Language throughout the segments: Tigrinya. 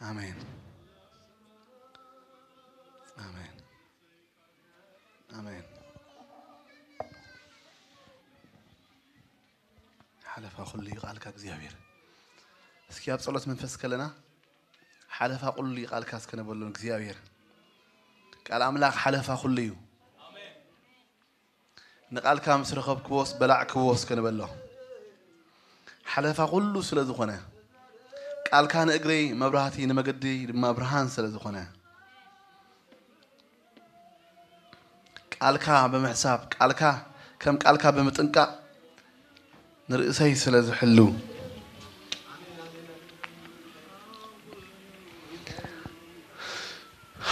ኣሜን። ኣሜን። ኣሜን። ሓለፋ ኩሉ እዩ ቃልካ እግዚኣብሔር። እስኪ ኣብ ጸሎት መንፈስ ከለና ሓለፋ ኩሉ እዩ ቃልካ እስከ ነበሎ እግዚኣብሔር። ቃል ኣምላኽ ሓለፋ ኩሉ እዩ። ንቃልካ ምስ ረኸብክዎስ በላዕክዎስ ከንበሎ ሓለፋ ኩሉ ስለ ዝኾነ፣ ቃልካ ንእግረይ መብራህቲ ንመገዲ ድማ ብርሃን ስለ ዝኾነ፣ ቃልካ ብምሕሳብ፣ ቃልካ ከም ቃልካ ብምጥንቃቕ ንርእሰይ ስለ ዝሕሉ።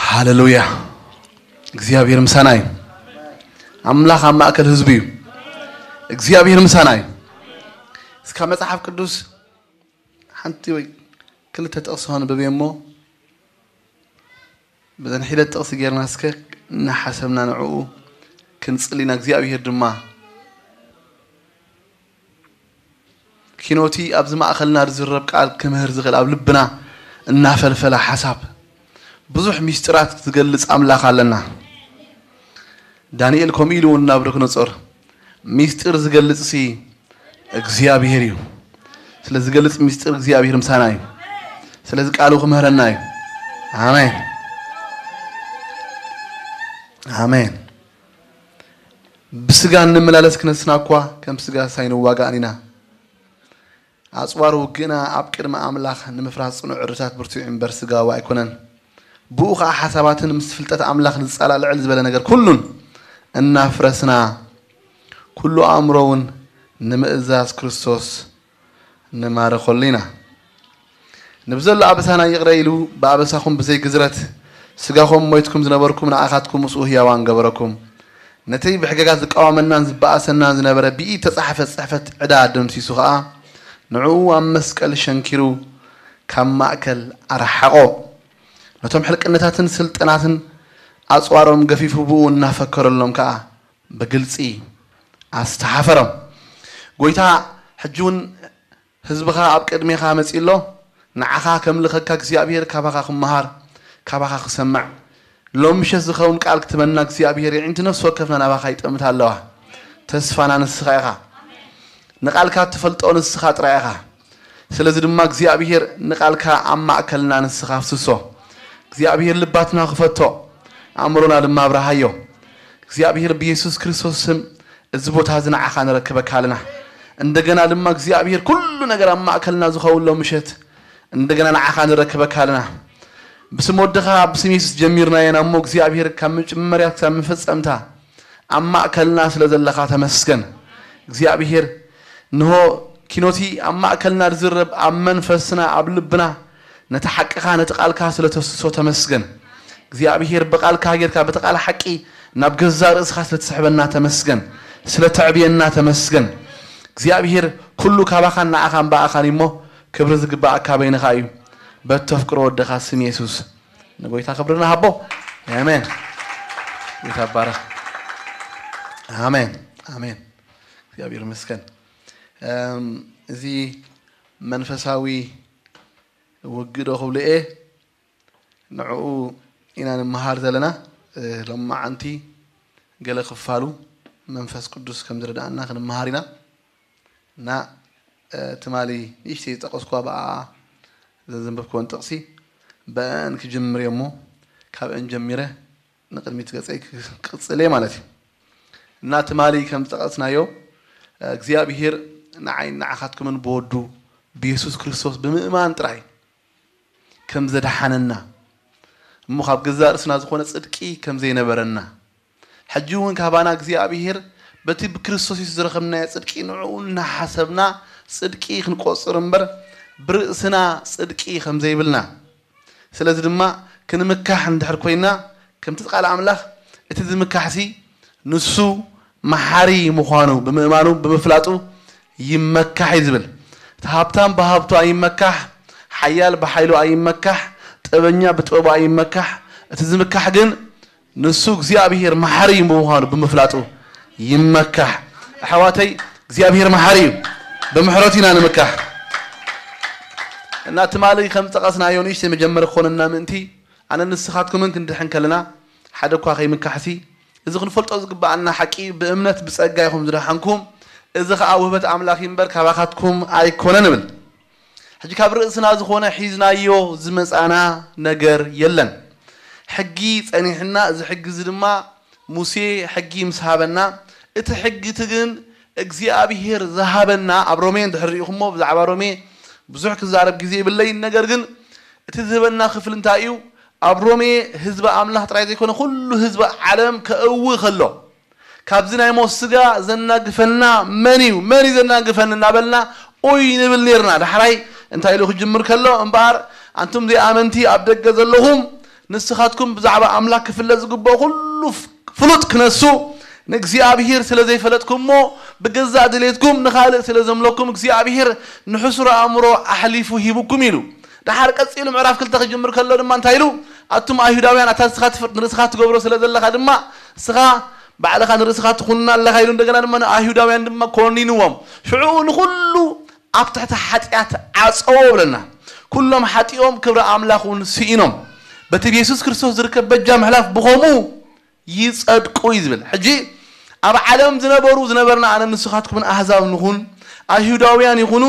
ሃሌሉያ። እግዚኣብሔር ምሳና እዩ። ኣምላኽ ኣብ ማእከል ህዝቡ እዩ። እግዚኣብሔር ምሳና እዩ። እስካ መጽሓፍ ቅዱስ ሓንቲ ወይ ክልተ ጥቕሲ ከንብብ እየ እሞ፣ በዘን ሒደት ጥቕሲ ጌርና እስከ እናሓሰብና ንዕኡ ክንጽሊ ኢና። እግዚኣብሔር ድማ ኪኖቲ ኣብዚ ማእኸልና ዝዝረብ ቃል ክምህር ዝኽእል ኣብ ልብና እናፈልፈለ ሓሳብ ብዙሕ ሚስጥራት ዝገልጽ ኣምላኽ ኣለና። ዳንኤል ከምኡ ኢሉ እውን ናቡከደነፆር ሚስጥር ዝገልጽ ሲ እግዚኣብሔር እዩ። ስለ ዝገልጽ ሚስጥር እግዚኣብሔር ምሳና እዩ። ስለዚ ቃሉ ክምህረና እዩ። ኣሜን። ኣሜን። ብስጋ እንመላለስ ክነስና እኳ ከም ስጋ ሳይንዋጋእን ኢና። ኣጽዋር ውግእና ኣብ ቅድሚ ኣምላኽ ንምፍራስ ጽኑዕ ዕርታት ብርቱዕ እምበር ስጋዊ ኣይኮነን። ብኡ ኸኣ ሓሳባትን ምስ ፍልጠት ኣምላኽ ንጻላእ ልዕል ዝበለ ነገር ኩሉን እናፍረስና፣ ኩሉ ኣእምሮ እውን ንምእዛዝ ክርስቶስ ንማርኸሉ ኢና። ንብዘሎ ኣበሳና ይቕረ ኢሉ፣ ብኣበሳኹም ብዘይ ግዝረት ስጋኹም ሞይትኩም ዝነበርኩም፣ ንኣኻትኩም ምስኡ ህያዋን ገበረኩም። ነቲ ብሕገጋት ዝቃወመናን ዝበኣሰናን ዝነበረ ብኢድ ተጻሕፈ ጽሕፈት ዕዳ ደምሲሱ ኸኣ፣ ንዕኡ ኣብ መስቀል ሸንኪሩ ካብ ማእከል ኣርሓቖ። ነቶም ሕልቅነታትን ስልጠናትን ኣጽዋሮም ገፊፉ ብኡ እናፈከረሎም ከኣ ብግልጺ ኣስተሓፈሮም። ጎይታ ሕጂ እውን ህዝብኻ ኣብ ቅድሜኻ መጺኡ ኣሎ። ንዓኻ ከምልኸካ እግዚኣብሔር ካባኻ ክመሃር፣ ካባኻ ክሰምዕ። ሎም ምሸት ዝኸውን ቃል ክትበና እግዚኣብሔር የዒንቲ ነፍሲ ወከፍና ናባኻ ይጠምታ ኣለዋ። ተስፋና ንስኻ ኢኻ። ንቃልካ እትፈልጦ ንስኻ ጥራይ ኢኻ። ስለዚ ድማ እግዚኣብሔር ንቃልካ ኣብ ማእከልና ንስኻ ኣፍስሶ። እግዚኣብሔር ልባትና ክፈቶ፣ ኣእምሮና ድማ ኣብርሃዮ። እግዚኣብሔር ብየሱስ ክርስቶስ ስም እዚ ቦታ እዚ ንዓኻ ንረክበካ ኣለና። እንደገና ድማ እግዚኣብሔር ኩሉ ነገር ኣብ ማእከልና ዝኸውን ሎም ምሸት እንደገና ንዓኻ ንረክበካ ኣለና። ብስም ወድኻ ብስም የሱስ ጀሚርናዮ ኢና እሞ እግዚኣብሔር ካብ መጀመርያ ክሳብ መፈጸምታ ኣብ ማእከልና ስለ ዘለኻ ተመስገን። እግዚኣብሔር ንሆ ኪኖቲ ኣብ ማእከልና ዝዝረብ ኣብ መንፈስና ኣብ ልብና ነቲ ሓቅኻ ነቲ ቃልካ ስለ ተፍስሶ ተመስገን። እግዚኣብሔር ብቃልካ ጌርካ በቲ ቃል ሓቂ ናብ ገዛእ ርእስኻ ስለ ትስሕበና ተመስገን። ስለ ተዕብየና ተመስገን። እግዚኣብሔር ኩሉ ካባኻን ንዓኻን ብኣኻን እዩ እሞ ክብሪ ዝግባኣካ በይንኻ እዩ። በቲ ተፍቅሮ ወድኻ ስም የሱስ ንጎይታ ክብሪ ንሃቦ። ኣሜን። ጌታ ይባረኽ። ኣሜን። ኣሜን። እግዚኣብሔር ይመስገን። እም፣ እዚ መንፈሳዊ ውግእ ዶ ክብሎ እየ፣ ንዕኡ ኢና ንምሃር ዘለና። እ፣ ሎማዓንቲ ገለ ክፋሉ መንፈስ ቅዱስ ከም ዝረድኣና ክንምሃር ኢና። እና፣ እ፣ ትማሊ ንእሽተይ ዝጠቐስኩዋ ብኣኣ ዘንበብኩወን ጥቕሲ ብኣን ክጅምር እየ እሞ ካብአን ጀሚረ ንቅድሚት ገጸይ ክቅጽል እየ ማለት እዩ። እና ትማሊ ከም ዝጠቐስናዮ፣ እ፣ እግዚኣብሔር ንዓይን ንዓኻትኩምን ብወዱ ብየሱስ ክርስቶስ ብምእማን ጥራይ ከም ዘድሓነና፣ እሞ ካብ ገዛእ ርእስና ዝኾነ ጽድቂ ከም ዘይነበረና፣ ሕጂ እውን ካባና እግዚኣብሔር በቲ ብክርስቶስ የሱስ ዝረኸብናዮ ጽድቂ ንዕኡ እናሓሰብና ጽድቂ ክንቆጽር እምበር ብርእስና ጽድቂ ከም ዘይብልና፣ ስለዚ ድማ ክንምካሕ እንድሕር ኮይና፣ ከምቲ ቃል ኣምላኽ፣ እቲ ዝምካሕሲ ንሱ መሓሪ ምዃኑ ብምእማኑ ብምፍላጡ ይመካሕ እዩ ዝብል። እቲ ሃብታም ብሃብቱ ኣይመካሕ፣ ሓያል ብሓይሉ ኣይመካሕ፣ ጥበበኛ ብጥበቡ ኣይመካሕ። እቲ ዝምካሕ ግን ንሱ እግዚኣብሔር መሓሪ እዩ ብምዃኑ ብምፍላጡ ይመካሕ። ኣሕዋተይ፣ እግዚኣብሔር መሓሪ እዩ። ብምሕረቱ ኢና ንምካሕ። እና ትማሊ ከም ዝጠቐስናዮ ንእሽተይ መጀመሪ ክኾነና ምእንቲ ኣነ ንስኻትኩምን ክንድሕን ከለና ሓደ እኳ ከይምካሕሲ እዚ ክንፈልጦ ዝግብኣና ሓቂ ብእምነት ብጸጋ ኢኹም ዝደሓንኩም፣ እዚ ኸኣ ውህበት ኣምላኽ እዩ እምበር ካባኻትኩም ኣይኮነን እብል። ሕጂ ካብ ርእስና ዝኾነ ሒዝናዮ ዝመጻና ነገር የለን። ሕጊ ጸኒሕና፣ እዚ ሕጊ እዚ ድማ ሙሴ ሕጊ ምስ ሃበና፣ እቲ ሕጊ እቲ ግን እግዚኣብሄር ዝሃበና፣ ኣብ ሮሜ እንድሕር ርኢኹሞ፣ ብዛዕባ ሮሜ ብዙሕ ክዛረብ ግዜ የብለይን። ነገር ግን እቲ ዝህበና ክፍሊ እንታይ እዩ? ኣብ ሮሜ ህዝቢ ኣምላኽ ጥራይ ዘይኮነ፣ ኩሉ ህዝቢ ዓለም ከእዊ ከሎ፣ ካብዚ ናይ ሞት ስጋ ዘናግፈና መን እዩ? መን እዩ ዘናግፈኒ? እናበልና ኡይ ንብል ኔርና። ዳሕራይ እንታይ ኢሉ ክጅምር ከሎ፣ እምበኣር ኣንቱም ዘይኣመንቲ ኣብ ደገ ዘለኹም፣ ንስኻትኩም ብዛዕባ ኣምላኽ ክፍለጥ ዝግብኦ ኩሉ ፍ-፣ ፍሉጥ ክነሱ፣ ንእግዚኣብሄር ስለ ዘይፈለጥኩሞ፣ ብገዛእ ድሌትኩም ንኻልእ ስለ ዘምለኩም፣ እግዚኣብሄር ንሕሱር ኣእምሮ ኣሕሊፉ ሂቡኩም ኢሉ። ደሓር ቀጺሉ ምዕራፍ ክልተ ክጅምር ከሎ ድማ እንታይ ኢሉ? ኣቱም ኣይሁዳውያን፣ ኣታ ንስኻ ትፍ-፣ ንርእስኻ ትገብሮ ስለ ዘለኻ ድማ፣ ንስኻ ባዕልኻ ንርእስኻ ትኹንና ኣለኻ ኢሉ፣ እንደገና ድማ ንኣይሁዳውያን ድማ ኮኒንዎም። ሽዑ ንኹሉ ኣብ ትሕቲ ሓጢኣት ዓጸዎ ብለና። ኩሎም ሓጢኦም ክብሪ ኣምላኽ እውን ስኢኖም። በቲ ብየሱስ ክርስቶስ ዝርከብ በጃ ምሕላፍ ብኸምኡ ይጸድቁ እዩ ዝብል። ሕጂ ኣብ ዓለም ዝነበሩ ዝነበርና ኣነ ንስኻትኩምን ኣህዛብ ንኹን፣ ኣይሁዳውያን ይኹኑ፣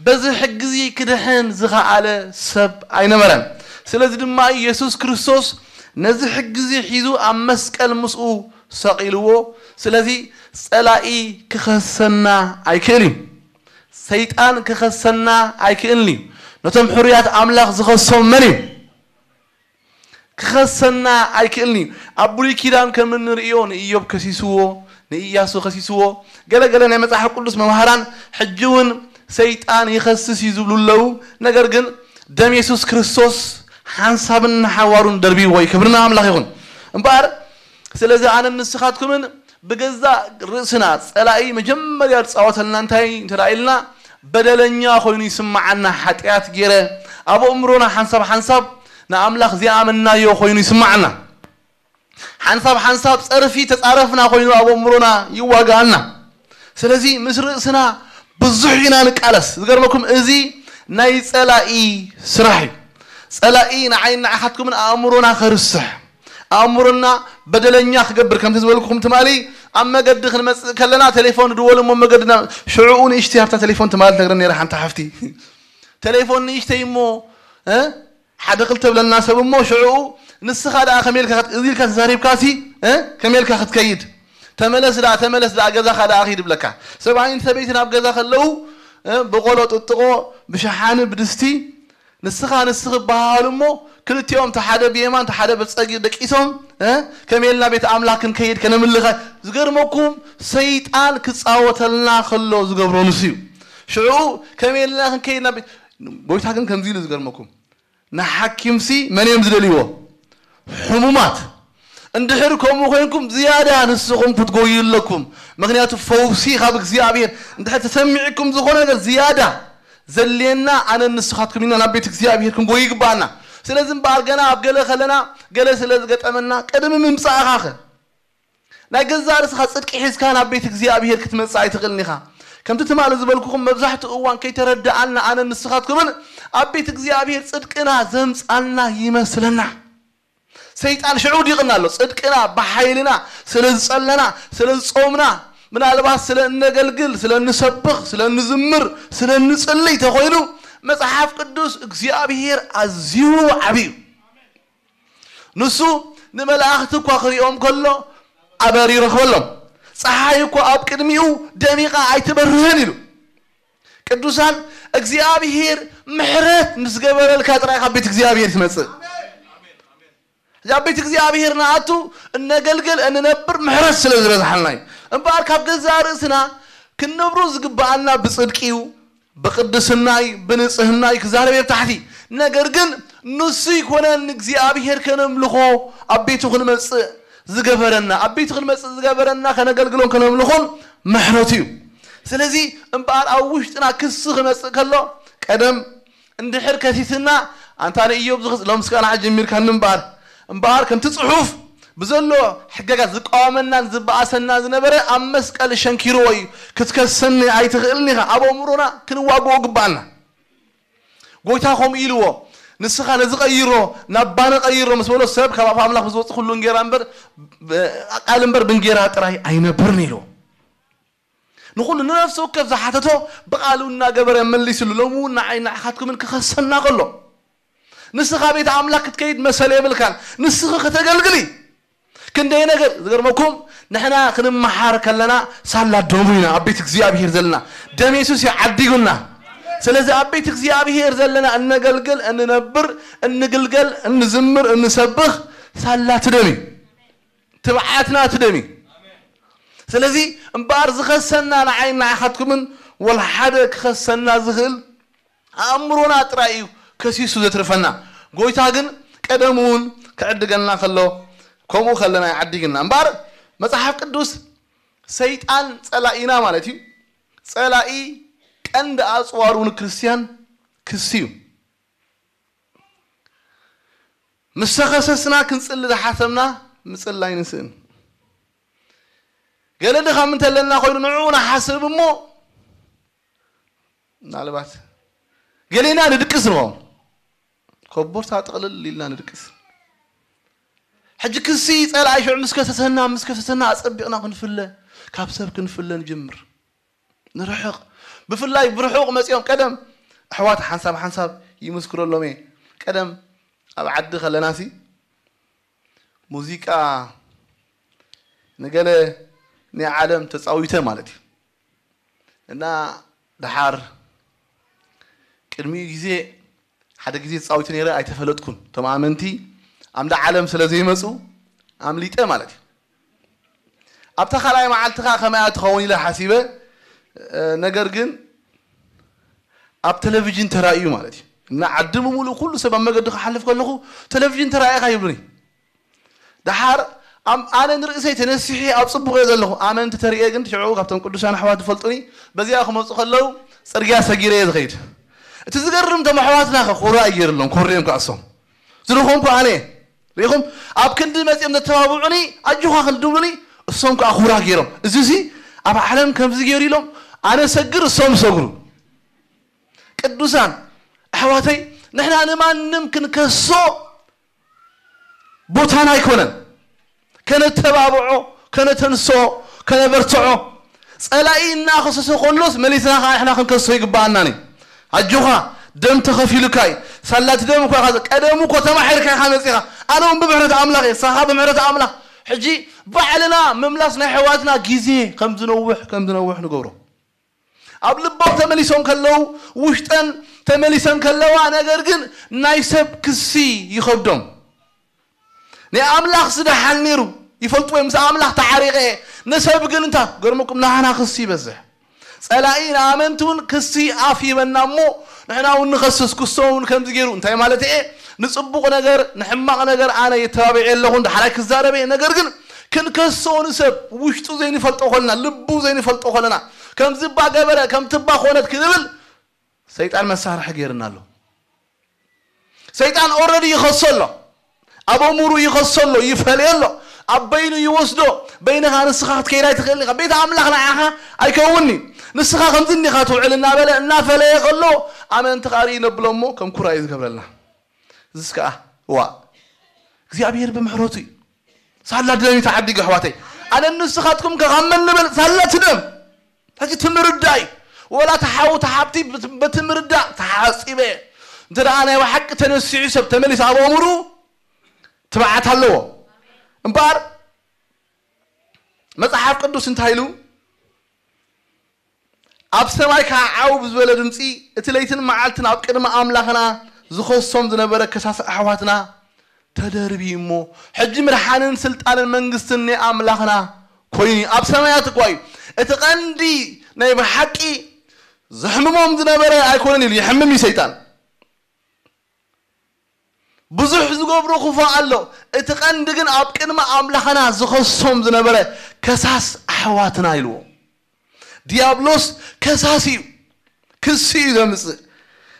በዚ ሕጊ እዚ ክድሕን ዝኸኣለ ሰብ ኣይነበረን። ስለዚ ድማ የሱስ ክርስቶስ ነዚ ሕጊ እዚ ሒዙ ኣብ መስቀል ምስኡ ሰቒልዎ። ስለዚ ጸላኢ ክኸሰና ኣይክእል እዩ። ሰይጣን ክኸሰና ኣይክእልን እዩ። ነቶም ሕሩያት ኣምላኽ ዝኸሶም መን እዩ? ክኸሰና ኣይክእልን እዩ። ኣብ ብሉይ ኪዳን ከም እንርእዮ ንኢዮብ ከሲስዎ፣ ንኢያሱ ከሲስዎ፣ ገለገለ ናይ መጽሓፍ ቅዱስ መምሃራን ሕጂ እውን ሰይጣን ይኸስስ እዩ ዝብሉ ኣለዉ። ነገር ግን ደም የሱስ ክርስቶስ ሓንሳብን ንሓዋሩን ደርቢዎ እዩ። ክብሪ ንኣምላኽ ይኹን። እምበኣር ስለዚ ኣነን ንስኻትኩምን ብገዛእ ርእስና ጸላኢ መጀመርያ ዝጻወተልና እንታይ እንተ ደኣ ኢልና፣ በደለኛ ኮይኑ ይስምዓና፣ ሓጢኣት ገይረ ኣብ ኣእምሮና ሓንሳብ ሓንሳብ ንኣምላኽ ዘይኣመንናዮ ኮይኑ ይስምዓና። ሓንሳብ ሓንሳብ ጸርፊ ተጻረፍና ኮይኑ ኣብ ኣእምሮና ይዋግኣና። ስለዚ ምስ ርእስና ብዙሕ ኢና ንቃለስ። ዝገርመኩም እዚ ናይ ጸላኢ ስራሕ እዩ። ጸላኢ ንዓይን ንዓኻትኩምን ኣእምሮና ከርስሕ፣ ኣእምሮና በደለኛ ክገብር፣ ከምቲ ዝበልኩኹም ትማሊ ኣብ መገዲ ክንመጽእ ከለና ቴሌፎን ድወል እሞ መገድና ሽዕኡ ንእሽተይ ኣብታ ቴሌፎን ትማሊ ትነግረን ነይራ ሓንቲ ሓፍቲ። ቴሌፎን ንእሽተይ እሞ፣ እ፣ ሓደ ክልተ ብለና ሰብ እሞ ሽዕኡ ንስኻ ደኣ ከመይ ኢልካ ክት-፣ እዚ ኢልካ ተዛሪብካሲ፣ እ፣ ከመይ ኢልካ ክትከይድ? ተመለስ ደኣ፣ ተመለስ ደኣ፣ ገዛኻ ደኣ ኺድ ብለካ። ሰብኣይን ሰበይትን ኣብ ገዛ ከለዉ፣ እ፣ ብቆሎ ጥጥቆ፣ ብሸሓኒ፣ ብድስቲ፣ ንስኻ ንስኺ ይበሃሃሉ እሞ፣ ክልቲኦም፣ እቲ ሓደ ብየማን፣ እቲ ሓደ ብጸጊ ደቂሶም፣ እ፣ ከመይ ኢልና ቤት ኣምላኽ ክንከይድ ከነምልኸ? ዝገርመኩም፣ ሰይጣን ክጻወተልና ከሎ ዝገብሮ ንሱ እዩ። ሽዑ ከመይ ኢልና ክንከይድ ናብ ቤት፣ ጎይታ ግን ከምዚ ኢሉ ዝገርመኩም፣ ንሓኪምሲ መን እዮም ዝደልይዎ? ሕሙማት። እንድሕር ከምኡ ኮይንኩም ዝያዳ ንስኹም ክትጎዩ ኣለኩም። ምኽንያቱ ፈውሲ ካብ እግዚኣብሔር እንድሕር ተሰሚዕኩም ዝኾነ ነገር ዝያዳ ዘድልየና ኣነን ንስኻትኩም ኢና ናብ ቤት እግዚኣብሔር ክንጎዩ ይግባኣና። ስለዚ እምበኣር ገና ኣብ ገለ ከለና ገለ ስለ ዝገጠመና ቅድሚ ምምጻእኻ ኸ ናይ ገዛእ ርእስኻ ጽድቂ ሒዝካ ናብ ቤት እግዚኣብሔር ክትመጽእ ኣይትኽእልን ኢኻ። ከምቲ ትማሊ ዝበልኩኹም መብዛሕትኡ እዋን ከይተረድኣና ኣነን ንስኻትኩምን ኣብ ቤት እግዚኣብሔር ጽድቅና ዘምጻልና ይመስለና። ሰይጣን ሽዑ ዲቕና ኣሎ። ጽድቅና ብሓይልና ስለ ዝጸለና፣ ስለ ዝጾምና፣ ምናልባት ስለ እነገልግል፣ ስለ እንሰብኽ፣ ስለ እንዝምር፣ ስለ እንጽልይ ተኾይኑ መጽሓፍ ቅዱስ እግዚኣብሔር ኣዝዩ ዓቢ እዩ። ንሱ ንመላእኽቲ እኳ ክሪኦም ከሎ ኣበር ይረኽበሎም። ጸሓይ እኳ ኣብ ቅድሚኡ ደሚቓ ኣይትበርህን ኢሉ። ቅዱሳን እግዚኣብሔር ምሕረት ምስ ገበረልካ ጥራይ ካብ ቤት እግዚኣብሔር ትመጽእ። እዚ ኣብ ቤት እግዚኣብሔር ንኣቱ እነገልግል እንነብር ምሕረት ስለ ዝበዝሓልና እዩ። እምበኣር ካብ ገዛእ ርእስና ክንነብሮ ዝግብኣና ብጽድቂ እዩ፣ ብቅድስና እዩ፣ ብንጽህና እዩ ክዛረብ እየ ብታሕቲ። ነገር ግን ንሱ ይኮነን እግዚኣብሔር ከነምልኾ ኣብ ቤቱ ክንመጽእ ዝገበረና፣ ኣብ ቤቱ ክንመጽእ ዝገበረና ከነገልግሎን ከነምልኾን ምሕረቱ እዩ። ስለዚ እምበኣር ኣብ ውሽጥና ክሲ ክመጽእ ከሎ ቀደም እንድሕር ከሲስና፣ ኣንታ ንእዮብ ዝኽስ-፣ ሎምስ ከኣ ንዓ ጀሚርካኒ እምበኣር። እምበኣር ከምቲ ጽሑፍ ብዘሎ ሕገጋት ዝቃወመናን ዝበኣሰና ዝነበረ ኣብ መስቀል ሸንኪርዎ እዩ። ክትከሰኒ ኣይትኽእልን ኢኻ። ኣብ ኣእምሮና ክንዋግኦ ግባኣና። ጎይታ ከምኡ ኢልዎ፣ "ንስኻ ነዚ ቀይሮ፣ ናብ ባኒ ቀይሮ" ምስ በሎ፣ "ሰብ ካብ ኣፍ ኣምላኽ ብዝወጽእ ኩሉ እንጌራ እምበር፣ ብ-፣ ቃል እምበር ብእንጌራ ጥራይ ኣይነብርን" ኢልዎ። ንኹሉ ንነፍሲ ወከፍ ዝሓተቶ ብቓሉ እናገበረ መሊስሉ። ሎሚ እውን ንዓይ ንዓኻትኩምን ክኸሰና ከሎ፣ ንስኻ ቤት ኣምላኽ ክትከይድ መሰል የብልካን። ንስኺ ከተገልግሊ ክንደይ ነገር ዝገርመኩም፣ ንሕና ክንመሓር ከለና ሳላ ደሙ ኢና ኣብ ቤት እግዚኣብሔር ዘለና። ደም የሱስ እዩ ዓዲጉና። ስለዚ ኣብ ቤት እግዚኣብሔር ዘለና እነገልግል፣ እንነብር፣ እንግልገል፣ እንዝምር፣ እንሰብኽ ሳላ እቲ ደም እዩ። ትብዓትና እቲ ደም እዩ። ስለዚ እምበኣር ዝኸሰና ንዓይ ንዓኻትኩምን ወላ ሓደ ክኸሰና ዝኽእል ኣእምሮና ጥራይ እዩ ከሲሱ ዘትርፈና። ጎይታ ግን ቀደም እውን ክዕድገና ከሎ ከምኡ ከለና ይዓዲግና። እምበኣር መጽሓፍ ቅዱስ ሰይጣን ጸላኢና ማለት እዩ። ጸላኢ ቀንዲ ኣጽዋሩ ንክርስትያን ክሲ እዩ። ምስ ተኸሰስና ክንጽሊ ዝሓሰብና ምጽላይ ንስእን። ገለ ድኻም እንተለና ኮይኑ ንዕኡ ንሓስብ እሞ ምናልባት ገሌና ንድቅስ ንኸውን። ኮቦርታ ጥቕልል ኢልና ንድቅስ። ሕጂ ክሲ ጸላኢ ሽዑ ምስ ከሰሰና፣ ምስ ከሰሰና ኣጸቢቕና ክንፍለ፣ ካብ ሰብ ክንፍለ ንጅምር። ንርሕቕ። ብፍላይ ብርሑቕ መጺኦም ቀደም ኣሕዋት ሓንሳብ ሓንሳብ ይምስክረሎም እየ። ቀደም ኣብ ዓዲ ከለናሲ ሙዚቃ ንገለ ናይ ዓለም ተጻዊተ ማለት እዩ። እና ደሓር ቅድሚኡ ግዜ ሓደ ግዜ ተጻዊተ ነይረ፣ ኣይተፈለጥኩን። እቶም ኣመንቲ ኣምዳ ዓለም ስለ ዘይመጹ ኣምሊጠ ማለት እዩ። ኣብታ ካልኣይ መዓልቲ ኸኣ ከመይ እያ ትኸውን ኢለ ሓሲበ። እ፣ ነገር ግን ኣብ ቴሌቪዥን ተራእዩ ማለት እዩ። እና ዓዲ ብምሉእ ኩሉ ሰብ ኣብ መገዲ ክሓልፍ ከለኹ፣ "ቴሌቪዥን ተራእየኻ" ይብሉኒ። ደሓር ኣም-፣ ኣነ ንርእሰይ ተነሲሐ ኣብ ጽቡቕ እየ ዘለኹ። ኣመንቲ ተርእየ ግን ሽዑ ካብቶም ቅዱሳን ኣሕዋት ዝፈልጡኒ፣ በዚኣ ክመጹ ከለዉ ጽርግያ ሰጊረ እየ ዝኸይድ። እቲ ዝገርም እቶም ኣሕዋትና ከ ኮራ እዩ ገይርሎም፣ ኮርዮም ከኣ እሶም። ዝረኸምኩ ኣነ እየ። ርኢኹም? ኣብ ክንዲ መጺኦም ዘተባብዑኒ፣ "ኣጆኻ" ክንድብሉኒ፣ እሶም ከኣ ኮራ ገይሮም። እዚሲ ኣብ ዓለም ከምዚ ገይሩ ኢሎም፣ ኣነ ሰግር፣ እሶም ሰግሩ። ቅዱሳን ኣሕዋተይ፣ ንሕና ንማንም ክንከሶ ቦታና ኣይኮነን። ከነተባብዖ፣ ከነተንስኦ፣ ከነበርትዖ። ጸላኢ እናኸሰሰ ከሎስ መሊስና ኸዓ ንሕና ክንከሶ ይግብኣናን እዩ። ኣጆኻ፣ ደም ተኸፊሉካ እዩ። ሳላቲ ደም እኳ ኢኻ፣ ቀደሙ እኮ ተማሒርካ ኢኻ መጺኻ። ኣነ እውን ብምሕረት ኣምላኽ እየ፣ ንስኻ ብምሕረት ኣምላኽ። ሕጂ ባዕልና ምምላስ ናይ ኣሕዋትና ግዜ ከም ዝነውሕ፣ ከም ዝነውሕ ንገብሮ። ኣብ ልቦም ተመሊሶም ከለዉ፣ ውሽጠን ተመሊሰን ከለዋ፣ ነገር ግን ናይ ሰብ ክሲ ይኸብዶም። ናይ ኣምላኽ ዝደሓን ነይሩ ይፈልጥዎ እዮም፣ ምስ ኣምላኽ ተዓሪቐ እየ። ንሰብ ግን እንታ ገርመኩም፣ ናህና ክሲ ይበዝሕ። ጸላኢ ንኣመንቲ እውን ክሲ ኣፍ ይበና እሞ፣ ንሕና እውን ንኸስስ፣ ክሶም እውን ከምዚ ገይሩ። እንታይ ማለት እየ? ንጽቡቕ ነገር፣ ንሕማቕ ነገር ኣነ የተባብዐ ኣለኹ፣ እንዳ ሓላይ ክዛረብ እየ። ነገር ግን ክንከሶ ንሰብ ውሽጡ ዘይንፈልጦ ኮለና፣ ልቡ ዘይንፈልጦ ኮለና፣ ከምዚ እባ ገበረ፣ ከምቲ እባ ኮነት ክንብል ሰይጣን መሳርሒ ገይርና ኣሎ። ሰይጣን ኦረዲ ይኸሶ ኣሎ። ኣብ ኣእምሩ ይኸሶ ኣሎ፣ ይፈልዮ ኣሎ። ኣብ በይኑ ይወስዶ። በይንኻ ንስኻ ክትከይድ ኣይትኽእልን ኢኻ። ቤት ኣምላኽ ንዓኻ ኣይከውንኒ። ንስኻ ከምዚ እንዲኻ ትውዕል እናበለ፣ እናፈለየ ከሎ፣ ኣመንቲ ኻርኢ ነብሎ እሞ ከም ኩራ እዩ ዝገብረልና። እዚስ ከኣ፣ እዋ፣ እግዚኣብሔር ብምሕረቱ እዩ። ሳላ ደም እዩ ተዓዲጉ፣ ኣሕዋተይ። ኣነ ንስኻትኩም ከ ካብ መን ንበልጽ? ሳላ እቲ ደም። ሕጂ ትምርዳእ እዩ። ወላ እቲ ሓው፣ እቲ ሓብቲ ብት-፣ በቲ ምርዳእ ተሓጺበ። እንተ ደኣ ናይ ብሓቂ ተነሲሑ ሰብ ተመሊሱ ኣብ ኣእምሩ ትብዓት ኣለዎ። እምበኣር መጽሓፍ ቅዱስ እንታይ ኢሉ? ኣብ ሰማይ ከዓ ዓው ብዝበለ ድምፂ፣ እቲ ለይትን መዓልትን ኣብ ቅድሚ ኣምላኽና ዝኸሶም ዝነበረ ከሳሲ ኣሕዋትና ተደርብዩ እሞ፣ ሕጂ ምድሓንን ስልጣንን መንግስትን ናይ ኣምላኽና ኮይኑ እዩ። ኣብ ሰማያት እኳ እዩ። እቲ ቀንዲ ናይ ብሓቂ ዘሕምሞም ዝነበረ ኣይኮነን ኢሉ፣ ይሕምም እዩ ሰይጣን። ብዙሕ ዝገብሮ ክፉእ ኣሎ። እቲ ቀንዲ ግን ኣብ ቅድሚ ኣምላኽና ዝኸሶም ዝነበረ ከሳስ ኣሕዋትና ኢልዎ። ዲያብሎስ ከሳሲ እዩ። ክሲ እዩ ዘምጽእ።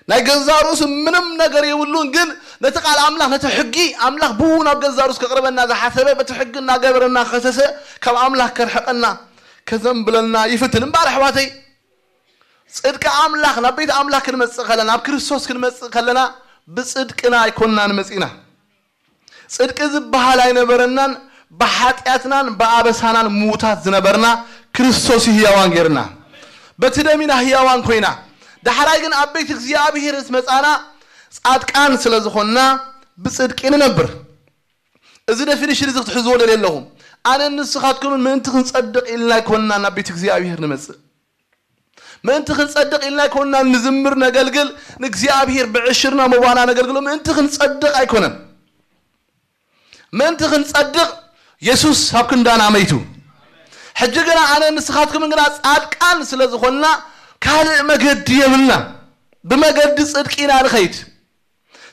ናይ ገዛ ርእሱ ምንም ነገር የብሉን፣ ግን ነቲ ቃል ኣምላኽ፣ ነቲ ሕጊ ኣምላኽ ብኡ ናብ ገዛ ርእሱ ከቕርበና ዝሓሰበ፣ በቲ ሕጊ እናገበረ እናኸሰሰ ካብ ኣምላኽ ከርሕቐና፣ ከዘንብለና ይፍትን። እምበኣር ኣሕዋተይ፣ ጽድቂ ኣምላኽ፣ ናብ ቤት ኣምላኽ ክንመጽእ ከለና፣ ናብ ክርስቶስ ክንመጽእ ከለና፣ ብጽድቅና ኣይኮንናን መጺእና። ጽድቂ ዝበሃል ኣይነበረናን፣ ብሓጢኣትናን ብኣበሳናን ምዉታት ዝነበርና፣ ክርስቶስ እዩ ህያዋን ጌርና። በቲ ደም ኢና ህያዋን ኮይና። ዳሕራይ ግን ኣብ ቤት እግዚኣብሔር ምስ መጻና፣ ጻድቃን ስለ ዝኾንና፣ ብጽድቂ ንነብር። እዚ ደፊኒሽን እዚ ክትሕዝዎ ደልየ ኣለኹ። ኣነን ንስኻትኩምን ምእንቲ ክንጸድቕ ኢልና ኣይኮንና ናብ ቤት እግዚኣብሔር ንመጽእ። ምእንቲ ክንጸድቕ ኢልና ኣይኮንና ንዝምር፣ ነገልግል፣ ንእግዚኣብሔር ብዕሽርና መባና ነገልግሎ ምእንቲ ክንጸድቕ ኣይኮነን። ምእንቲ ክንጸድቕ የሱስ ኣብ ክንዳና መይቱ። ሕጂ ግና ኣነ ንስኻትኩምን ግና ጻድቃን ስለ ዝኾንና ካልእ መገዲ የብልና። ብመገዲ ጽድቂ ኢና ንኸይድ።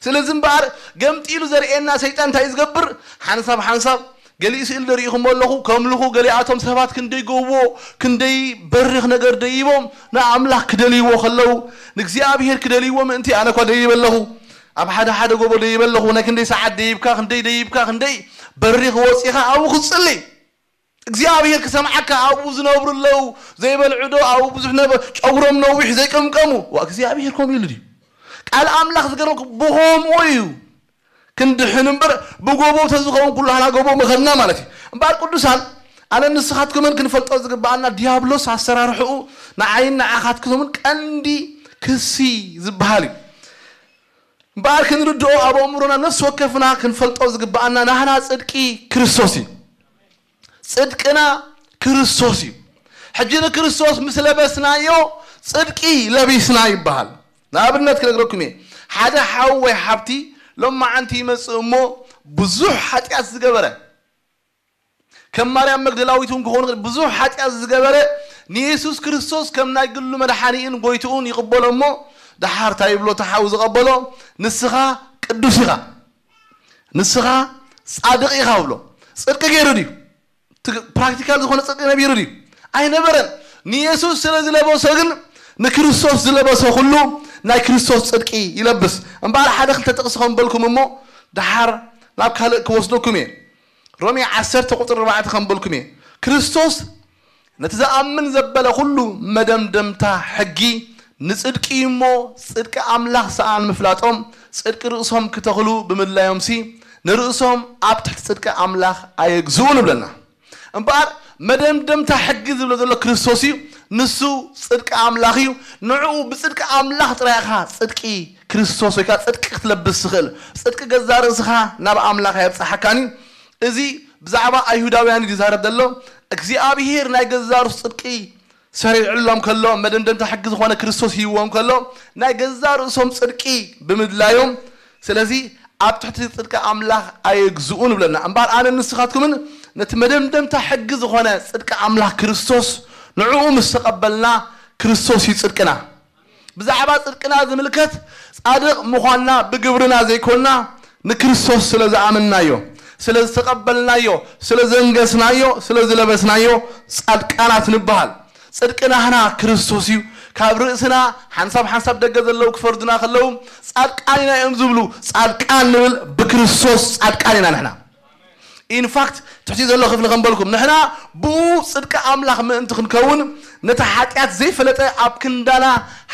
ስለዚ እምበኣር ገምጢሉ ዘርእየና ሰይጣን እንታይ እዩ ዝገብር? ሓንሳብ ሓንሳብ ገሊኡ ስእሊ ደሪእኹም ኣለኹ፣ ከምልኹ ገሊኣቶም ሰባት ክንደይ ጎቦ፣ ክንደይ በሪኽ ነገር ደይቦም ንኣምላኽ ክደልይዎ ከለዉ፣ ንእግዚኣብሔር ክደልይዎ ምእንቲ ኣነ እኳ ደይበ ኣለኹ። ኣብ ሓደ ሓደ ጎቦ ደይበ ኣለኹ፣ ናይ ክንደይ ሰዓት ደይብካ፣ ክንደይ ደይብካ፣ ክንደይ በሪኽ ወፂኻ ኣብኡ ክትፅሊ። እግዚኣብሔር ክሰምዓካ ኣብኡ ዝነብሩ ኣለዉ፣ ዘይበልዑ ዶ ኣብኡ ብዙሕ ነበር፣ ጨጉሮም ነዊሕ ዘይቀምቀሙ። ዋ እግዚኣብሔር ከምኡ ኢሉ ድዩ? ቃል ኣምላኽ ዝገርመኩ ብኸምኡ እዩ። ክንድሕን እምበር ብጎቦ ተዝኸውን ኩሉ ሃና ጎቦ መኸድና ማለት እዩ። እምበኣር ቅዱሳን ኣነ ንስኻትኩምን ክንፈልጦ ዝግብኣና ዲያብሎስ ኣሰራርሕኡ ንዓይን ንዓኻትኩምን ቀንዲ ክሲ ዝበሃል እዩ። እምበኣር ክንርድኦ ኣብ ኣእምሮና ነፍሲ ወከፍና ክንፈልጦ ዝግብኣና ናህና ጽድቂ ክርስቶስ እዩ። ጽድቅና ክርስቶስ እዩ። ሕጂ ንክርስቶስ ምስ ለበስናዮ ጽድቂ ለቢስና ይበሃል። ንኣብነት ክነግረኩም እየ። ሓደ ሓው ወይ ሓብቲ ሎማዓንቲ ይመጽእ እሞ ብዙሕ ሓጢኣት ዝገበረ ከም ማርያም መግደላዊት እውን ክኸውን ይኽእል። ብዙሕ ሓጢኣት ዝገበረ ንየሱስ ክርስቶስ ከም ናይ ግሉ መድሓኒኡን ጎይትኡን ይቕበሎ እሞ ደሓር እንታይ ይብሎ እቲ ሓው ዝቐበሎ? ንስኻ ቅዱስ ኢኻ፣ ንስኻ ጻድቕ ኢኻ ብሎ። ጽድቂ ገይሩ ድዩ? ፕራክቲካል ዝኾነ ጽድቂ ነቢሩ ድዩ? ኣይነበረን። ንየሱስ ስለ ዝለበሶ ግን ንክርስቶስ ዝለበሰ ኩሉ ናይ ክርስቶስ ጽድቂ ይለብስ። እምበኣር ሓደ ክልተ ጥቕሲ ከም በልኩም እሞ ደሓር ናብ ካልእ ክወስደኩም እየ። ሮሜ ዓሰርተ ቁጽሪ ኣርባዕተ ከም በልኩም እየ። ክርስቶስ ነቲ ዝኣምን ዘበለ ኩሉ መደምደምታ ሕጊ ንጽድቂ እዩ እሞ ጽድቂ ኣምላኽ ሰኣን ምፍላጦም ጽድቂ ርእሶም ክተኽሉ ብምድላዮምሲ ንርእሶም ኣብ ትሕቲ ጽድቂ ኣምላኽ ኣየግዝኡ ንብለና። እምበኣር መደምደምታ ሕጊ ዝብሎ ዘሎ ክርስቶስ እዩ። ንሱ ጽድቂ ኣምላኽ እዩ። ንዕኡ ብጽድቂ ኣምላኽ ጥራይ ኢኻ ጽድቂ ክርስቶስ ወይ ከዓ ጽድቂ ክትለብስ ትኽእል። ጽድቂ ገዛ ርእስኻ ናብ ኣምላኽ ኣየብጽሓካን እዩ። እዚ ብዛዕባ ኣይሁዳውያን እዩ ዝዛረብ ዘሎ። እግዚኣብሄር ናይ ገዛ ርእሱ ጽድቂ ሰሪዕሎም ከሎ፣ መደምደምታ ሕጊ ዝኾነ ክርስቶስ ሂብዎም ከሎ ናይ ገዛ ርእሶም ጽድቂ ብምድላዮም፣ ስለዚ ኣብ ትሕቲ ጽድቂ ኣምላኽ ኣየግዝኡ ንብለና። እምበኣር ኣነ ንስኻትኩምን ነቲ መደምደምታ ሕጊ ዝኾነ ጽድቂ ኣምላኽ ክርስቶስ ንዕኡ ምስ ተቐበልና ክርስቶስ እዩ ጽድቅና። ብዛዕባ ጽድቅና ዝምልከት ጻድቕ ምዃንና ብግብርና ዘይኮንና ንክርስቶስ ስለ ዝኣመንናዮ፣ ስለ ዝተቐበልናዮ፣ ስለ ዘንገስናዮ፣ ስለ ዝለበስናዮ ጻድቃናት ንበሃል። ጽድቂ ናህና ክርስቶስ እዩ። ካብ ርእስና ሓንሳብ ሓንሳብ ደገ ዘለዉ ክፈርዱና ከለዉ ጻድቃን ኢና እዮም ዝብሉ። ጻድቃን ንብል ብክርስቶስ ጻድቃን ኢና ንሕና። ኢንፋክት ትሕቲ ዘሎ ክፍሊ ከምበልኩም ንሕና ብኡ ጽድቂ ኣምላኽ ምእንቲ ክንከውን ነቲ ሓጢኣት ዘይፈለጠ ኣብ ክንዳና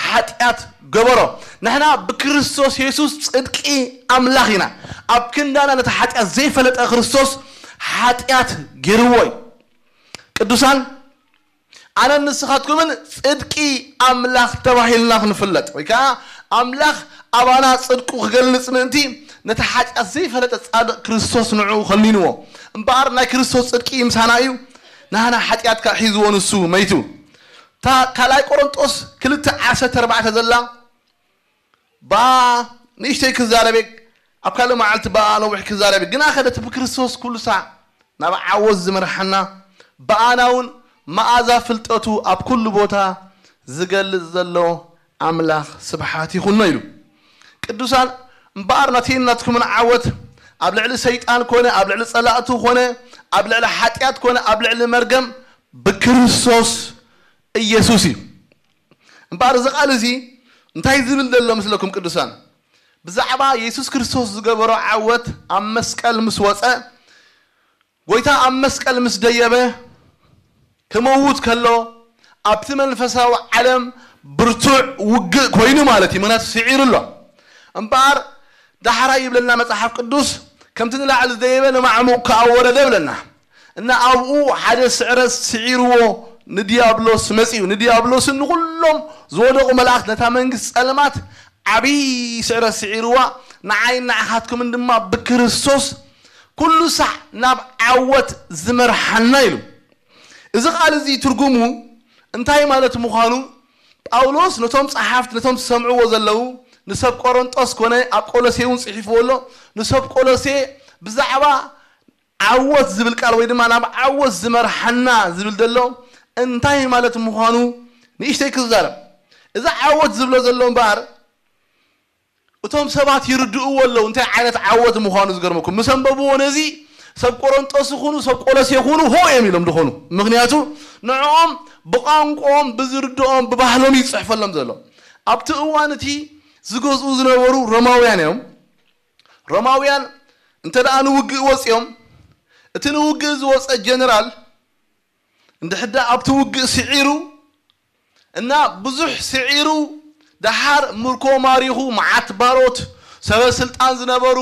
ሓጢኣት ገበሮ። ንሕና ብክርስቶስ የሱስ ጽድቂ ኣምላኽ ኢና። ኣብ ክንዳና ነቲ ሓጢኣት ዘይፈለጠ ክርስቶስ ሓጢኣት ገይርዎ እዩ። ቅዱሳን ኣነን ንስኻትኩምን ጽድቂ ኣምላኽ ተባሂልና ክንፍለጥ ወይ ከዓ ኣምላኽ ኣባና ጽድቁ ክገልጽ ምእንቲ ነቲ ሓጢኣት ዘይፈለጠ ጻድቕ ክርስቶስ ንዕኡ ከኒንዎ። እምበኣር ናይ ክርስቶስ ጽድቂ ምሳና እዩ፣ ናህና ሓጢኣት ከዓ ሒዝዎ ንሱ መይቱ። እታ ካልኣይ ቆሮንጦስ ክልተ ዓሰርተ ኣርባዕተ ዘላ ብኣ ንእሽተይ ክዛረብ እየ፣ ኣብ ካልእ መዓልቲ ብኣ ነዊሕ ክዛረብ እየ። ግና ኸደቲ ብክርስቶስ ኩሉ ሳዕ ናብ ዓወት ዝመርሓና ብኣና እውን መኣዛ ፍልጠቱ ኣብ ኩሉ ቦታ ዝገልጽ ዘሎ ኣምላኽ ስብሓት ይኹኖ ኢሉ። ቅዱሳን እምበኣር ናተይን ናትኩምን ዓወት ኣብ ልዕሊ ሰይጣን ኮነ ኣብ ልዕሊ ጸላእቱ ኮነ ኣብ ልዕሊ ሓጢኣት ኮነ ኣብ ልዕሊ መርገም ብክርስቶስ ኢየሱስ እዩ። እምበኣር እዚ ቃል እዚ እንታይ ዝብል ዘሎ ምስለኩም ቅዱሳን? ብዛዕባ የሱስ ክርስቶስ ዝገበሮ ዓወት ኣብ መስቀል ምስ ወጸ፣ ጎይታ ኣብ መስቀል ምስ ደየበ፣ ክመውት ከሎ ኣብቲ መንፈሳዊ ዓለም ብርቱዕ ውግእ ኮይኑ ማለት እዩ። ምክንያቱ ስዒሩ ኣሎ። እምበኣር ዳሕራይ ይብለና መጽሓፍ ቅዱስ፣ ከምቲ ንላዕሊ ዝደየበ ንማዕሙቕ ከኣ ወረደ ብለና። እና ኣብኡ ሓደ ስዕረት ስዒርዎ ንዲያብሎስ መጺኡ። ንዲያብሎስን ንኹሎም ዝወደቑ መላእክት፣ ነታ መንግስቲ ጸልማት ዓብዪ ስዕረት ስዒርዋ፣ ንዓይን ንዓኻትኩምን ድማ ብክርስቶስ ኩሉ ሳዕ ናብ ዓወት ዝመርሓና ኢሉ። እዚ ቃል እዚ ትርጉሙ እንታይ ማለት ምዃኑ ጳውሎስ ነቶም ጸሓፍቲ፣ ነቶም ዝሰምዕዎ ዘለዉ፣ ንሰብ ቆሮንጦስ ኮነ ኣብ ቆሎሴ እውን ጽሒፍዎ ኣሎ። ንሰብ ቆሎሴ ብዛዕባ ዓወት ዝብል ቃል ወይ ድማ ናብ ዓወት ዝመርሓና ዝብል ዘሎ እንታይ ማለት ምዃኑ ንእሽተይ ክዛረብ። እዚ ዓወት ዝብሎ ዘሎ እምበኣር እቶም ሰባት ይርድእዎ ኣለዉ እንታይ ዓይነት ዓወት ምዃኑ። ዝገርመኩም፣ ምስ ኣንበብዎ ነዚ ሰብ ቆሮንጦስ ይኹኑ ሰብ ቆሎሴ ይኹኑ ሆ እዮም ኢሎም ዝኾኑ። ምክንያቱ ንዕኦም ብቋንቋኦም፣ ብዝርድኦም፣ ብባህሎም ይጽሕፈሎም ዘሎ። ኣብቲ እዋን እቲ ዝገዝኡ ዝነበሩ ሮማውያን እዮም። ሮማውያን እንተ ደኣ ንውግእ ወጺኦም፣ እቲ ንውግእ ዝወጸ ጀነራል እንድሕዳ ኣብቲ ውግእ ስዒሩ እና ብዙሕ ስዒሩ፣ ደሓር ምርኮ ማሪኹ፣ መዓት ባሮት ሰበ ስልጣን ዝነበሩ፣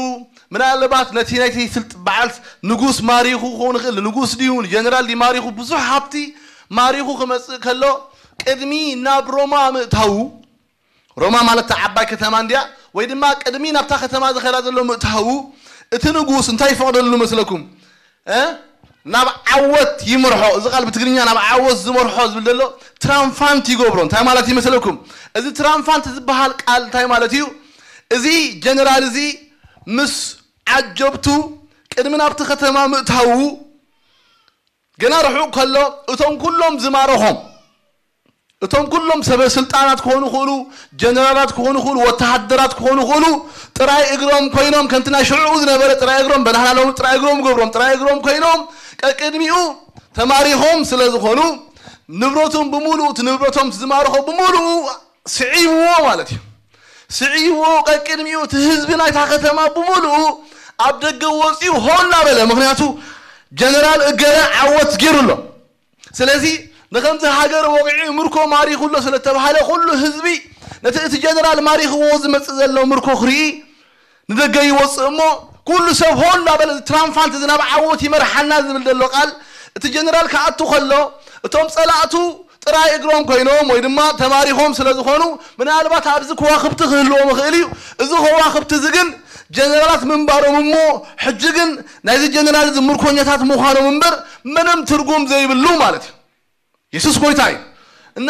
ምናልባት ነቲ ናይቲ ስልጥ-፣ በዓል ንጉስ ማሪኹ ክኸውን ይኽእል። ንጉስ ድዩ ንጀነራል ድዩ ማሪኹ፣ ብዙሕ ሃብቲ ማሪኹ ክመጽእ ከሎ፣ ቅድሚ ናብ ሮማ ምእታዉ፣ ሮማ ማለት እታ ዓባይ ከተማ እንድያ፣ ወይ ድማ ቅድሚ ናብታ ከተማ ዝኸዳ ዘሎ ምእታዉ፣ እቲ ንጉስ እንታይ ይፈቕደሉ መስለኩም? እ? ናብ ዓወት ይመርሖ። እዚ ቃል ብትግርኛ ናብ ዓወት ዝመርሖ ዝብል ዘሎ ትራምፋንት ይገብሮ። እንታይ ማለት ይመስለኩም? እዚ ትራምፋንት ዝበሃል ቃል እንታይ ማለት እዩ? እዚ ጀነራል እዚ ምስ ዓጀብቱ ቅድሚ ናብቲ ከተማ ምእታዉ፣ ገና ርሑቕ ከሎ እቶም ኩሎም ዝማረኾም፣ እቶም ኩሎም ሰበ ስልጣናት ክኾኑ ይኽእሉ፣ ጀነራላት ክኾኑ ይኽእሉ፣ ወተሃደራት ክኾኑ ይኽእሉ፣ ጥራይ እግሮም ኮይኖም፣ ከምቲ ናይ ሽዑ ዝነበረ ጥራይ እግሮም፣ በናህና ሎሚ ጥራይ እግሮም ገብሮም፣ ጥራይ እግሮም ኮይኖም፣ ቀቅድሚኡ ተማሪኾም ስለ ዝኾኑ፣ ንብረቶም ብምሉኡ፣ እቲ ንብረቶም ዝማረኾ ብምሉኡ ስዒብዎ ማለት እዩ። ስዒብዎ፣ ቀቅድሚኡ እቲ ህዝቢ ናይታ ከተማ ብምሉኡ ኣብ ደገ ወፂኡ ሆ እናበለ፣ ምክንያቱ ጀነራል እገለ ዓወት ገይሩ ኣሎ። ስለዚ ንኸምዚ ሃገር ወቒዑ ምርኮ ማሪኹ ኣሎ ስለተባሃለ፣ ኩሉ ህዝቢ ነቲ እቲ ጀነራል ማሪኽዎ ዝመጽእ ዘሎ ምርኮ ክርኢ ንደገ ይወጽእ እሞ፣ ኩሉ ሰብ ሆ እናበለ፣ እዚ ትራምፋንት እዚ ናብ ዓወት ይመርሓና ዝብል ዘሎ ቃል፣ እቲ ጀነራል ክኣቱ ከሎ፣ እቶም ጸላእቱ ጥራይ እግሮም ኮይኖም ወይ ድማ ተማሪኾም ስለ ዝኾኑ፣ ምናልባት ኣብዚ ከዋኽብቲ ክህልዎም ይኽእል እዩ። እዚ ከዋኽብቲ እዚ ግን ጀነራላት ምንባሮም እሞ፣ ሕጂ ግን ናይዚ ጀነራል እዚ ምርኮኛታት ምዃኖም እምበር ምንም ትርጉም ዘይብሉ ማለት እዩ። የሱስ ጎይታ እዩ። እና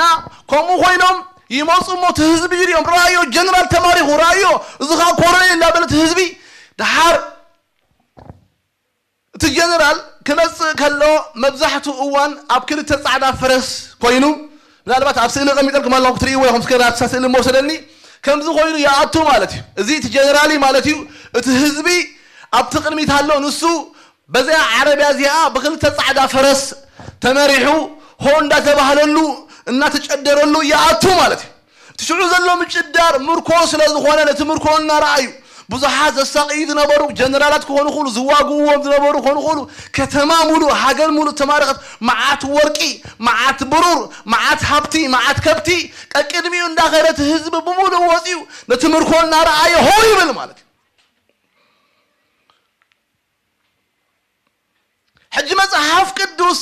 ከምኡ ኮይኖም ይመፁ እሞ እቲ ህዝቢ ይሪኦም፣ ረኣዮ ጀነራል ተማሪኹ፣ ረኣዮ እዚ ኸዓ ኮሎኔል እንዳበለ እቲ ህዝቢ። ደሓር እቲ ጀነራል ክመፅእ ከሎ መብዛሕትኡ እዋን ኣብ ክልተ ፃዕዳ ፈረስ ኮይኑ፣ ምናልባት ኣብ ስእሊ ቀሚጠልኩም ኣለኹም ክትርእይዎ ኢኹም፣ እስከ ናብታ ስእሊ እሞ ወሰደኒ። ከምዚ ኮይኑ ይኣቱ ማለት እዩ። እዚ እቲ ጀነራል እዩ ማለት እዩ። እቲ ህዝቢ ኣብቲ ቅድሚት ኣሎ፣ ንሱ በዚኣ ዓረብያ እዚኣ ብክልተ ፃዕዳ ፈረስ ተመሪሑ ሆ እንዳተባህለሉ እናተጨደረሉ ይኣቱ ማለት እዩ። እቲ ሽዑ ዘሎ ምጭዳር ምርኮ ስለ ዝኾነ ነቲ ምርኮ እናረኣዩ ብዙሓት ዘሳቕዩ ዝነበሩ ጀነራላት ክኾኑ ይኽእሉ፣ ዝዋግእዎም ዝነበሩ ክኾኑ ይኽእሉ፣ ከተማ ሙሉእ፣ ሃገር ሙሉእ ተማረኸት። መዓት ወርቂ፣ መዓት ብሩር፣ መዓት ሃብቲ፣ መዓት ከብቲ ቀቅድሚኡ እንዳኸደ እቲ ህዝቢ ብምሉእ ወፂኡ ነቲ ምርኮ እናረኣየ ሆ ይብል ማለት እዩ። ሕጂ መጽሓፍ ቅዱስ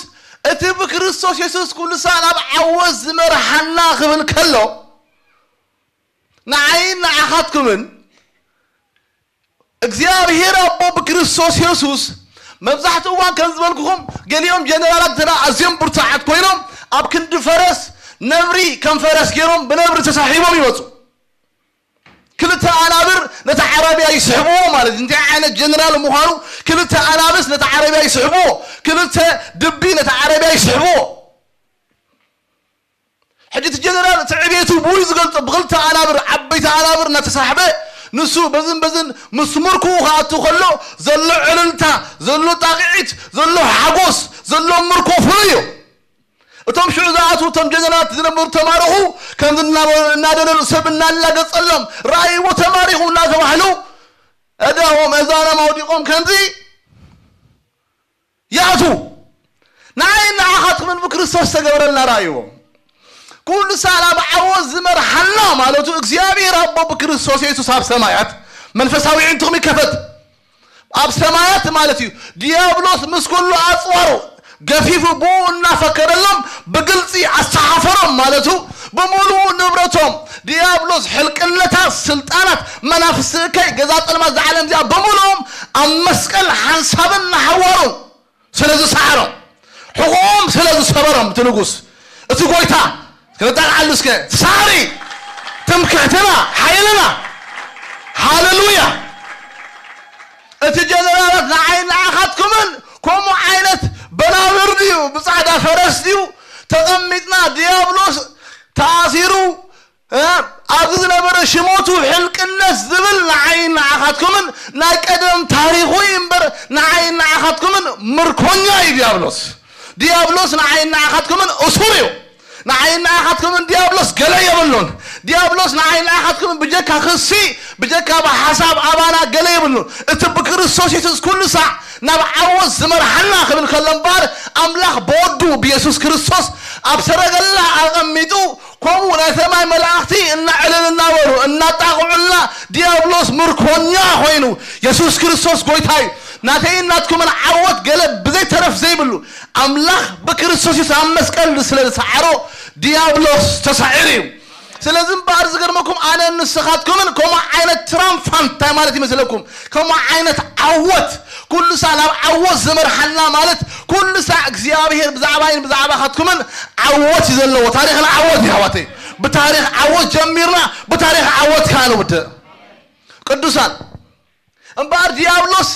እቲ ብክርስቶስ የሱስ ኩሉ ሳዕ ናብ ዓወት ዝመርሓና ክብል ከሎ፣ ንዓይን ንዓኻትኩምን እግዚኣብሔር ኣቦ ብክርስቶስ የሱስ፣ መብዛሕትኡ እዋን ከም ዝበልኩኹም፣ ገሊኦም ጀነራላት እንተ ኣዝዮም ብርቱዓት ኮይኖም፣ ኣብ ክንዲ ፈረስ ነብሪ፣ ከም ፈረስ ገይሮም ብነብሪ ተሳሒቦም ይመጹ። ክልተ ኣናብር ነቲ ዓረብያ ይስሕብዎ ማለት እዩ። እንታይ ዓይነት ጀነራል ምዃኑ፣ ክልተ ኣናብስ ነቲ ዓረብያ ይስሕብዎ፣ ክልተ ድቢ ነቲ ዓረብያ ይስሕብዎ። ሕጂ እቲ ጀነራል እቲ ዕቤቱ ብኡ ዝገልጾ፣ ብክልተ ኣናብር፣ ዓበይቲ ኣናብር እናተሳሕበ፣ ንሱ በዝን በዝን ምስ ምርኩኡ ክኣቱ ከሎ ዘሎ ዕልልታ፣ ዘሎ ጣቕዒት፣ ዘሎ ሓጎስ፣ ዘሎ ምርኮ ፍሉይ እዩ። እቶም ሽዑ ዝኣትዉ እቶም ጀነራላት ዝነበሩ ተማረኹ፣ ከምዚ እናበሉ እናደነኑ ሰብ እናላገጸሎም፣ ረኣይዎ ተማሪኹ እናተባህሉ፣ እዳዎም እዛኖም ኣውዲቖም ከምዚ ይኣትዉ። ንዓይ ንዓኻትኩምን ብክርስቶስ ዝተገብረልና ረኣይዎ። ኩሉ ሳዕ ናብ ዓወት ዝመርሓና ማለቱ እግዚኣብሔር ኣቦ ብክርስቶስ የሱስ ኣብ ሰማያት መንፈሳዊ ዕንትኹም ይከፈት። ኣብ ሰማያት ማለት እዩ። ዲያብሎስ ምስ ኩሉ ኣጽዋሩ ገፊፉ ብኡ እናፈከረሎም ብግልጺ ኣስተሓፈሮም ማለቱ ብምሉኡ ንብረቶም ዲያብሎስ ሕልቅነታት፣ ስልጣናት፣ መናፍስቲ እከይ፣ ገዛ ጸልማት፣ ዝዓለም እዚኣ ብምሉኦም ኣብ መስቀል ሓንሳብን ንሓዋሩን ስለ ዝሰዓሮም፣ ሕቖኦም ስለ ዝሰበሮም እቲ ንጉስ፣ እቲ ጎይታ ክነጣቕዓሉ እስከ ሳሪ ትምክሕትና ሓይልና። ሃሌሉያ። እቲ ጀነራላት ንዓይ ንዓኻትኩምን ከምኡ ዓይነት በናብር ድዩ ብጻዕዳ ፈረስ ድዩ ተቐሚጥና ዲያብሎስ ተኣሲሩ ኣብዚ ዝነበረ ሽሞቱ ሕልቅነት ዝብል ንዓይ ንዓኻትኩምን ናይ ቀደም ታሪኹ እዩ እምበር ንዓይ ንዓኻትኩምን ምርኮኛ እዩ ዲያብሎስ። ዲያብሎስ ንዓይ ንዓኻትኩምን እሱር እዩ። ንዓይ ንዓኻትኩምን ዲያብሎስ ገለ የብሉን። ዲያብሎስ ንዓይ ንዓኻትኩምን ብጀካ ክሲ ብጀካ ብሓሳብ ኣባና ገለ የብሉን። እቲ ብክርስቶስ የሱስ ኩሉ ሳዕ ናብ ዓወት ዝመርሓና ክብል ከሎ እምበኣር ኣምላኽ ብወዱ ብየሱስ ክርስቶስ ኣብ ሰረገላ ኣቐሚጡ ከምኡ ናይ ሰማይ መላእኽቲ እናዕልል እናበሉ እናጣቕዑልና ዲያብሎስ ምርኮኛ ኮይኑ የሱስ ክርስቶስ ጎይታ እዩ። ናተይን ናትኩምን ዓወት ገለ ብዘይ ተረፍ ዘይብሉ ኣምላኽ ብክርስቶስ የሱስ ኣብ መስቀል ስለ ዝሰዓሮ ዲያብሎስ ተሳዒሩ እዩ። ስለዚ እምበኣር ዝገርመኩም ኣነ ንስኻትኩምን ከምኡ ዓይነት ትራምፋንት እንታይ ማለት ይመስለኩም? ከምኡ ዓይነት ዓወት ኩሉ ሳዕ ናብ ዓወት ዝመርሓና ማለት ኩሉ ሳዕ እግዚኣብሔር ብዛዕባይን ብዛዕባኻትኩምን ዓወት እዩ ዘለዎ። ታሪኽና ዓወት እዩ ኣሕዋተይ። ብታሪኽ ዓወት ጀሚርና ብታሪኽ ዓወት ከዓ ንውድእ። ቅዱሳን እምበኣር ዲያብሎስ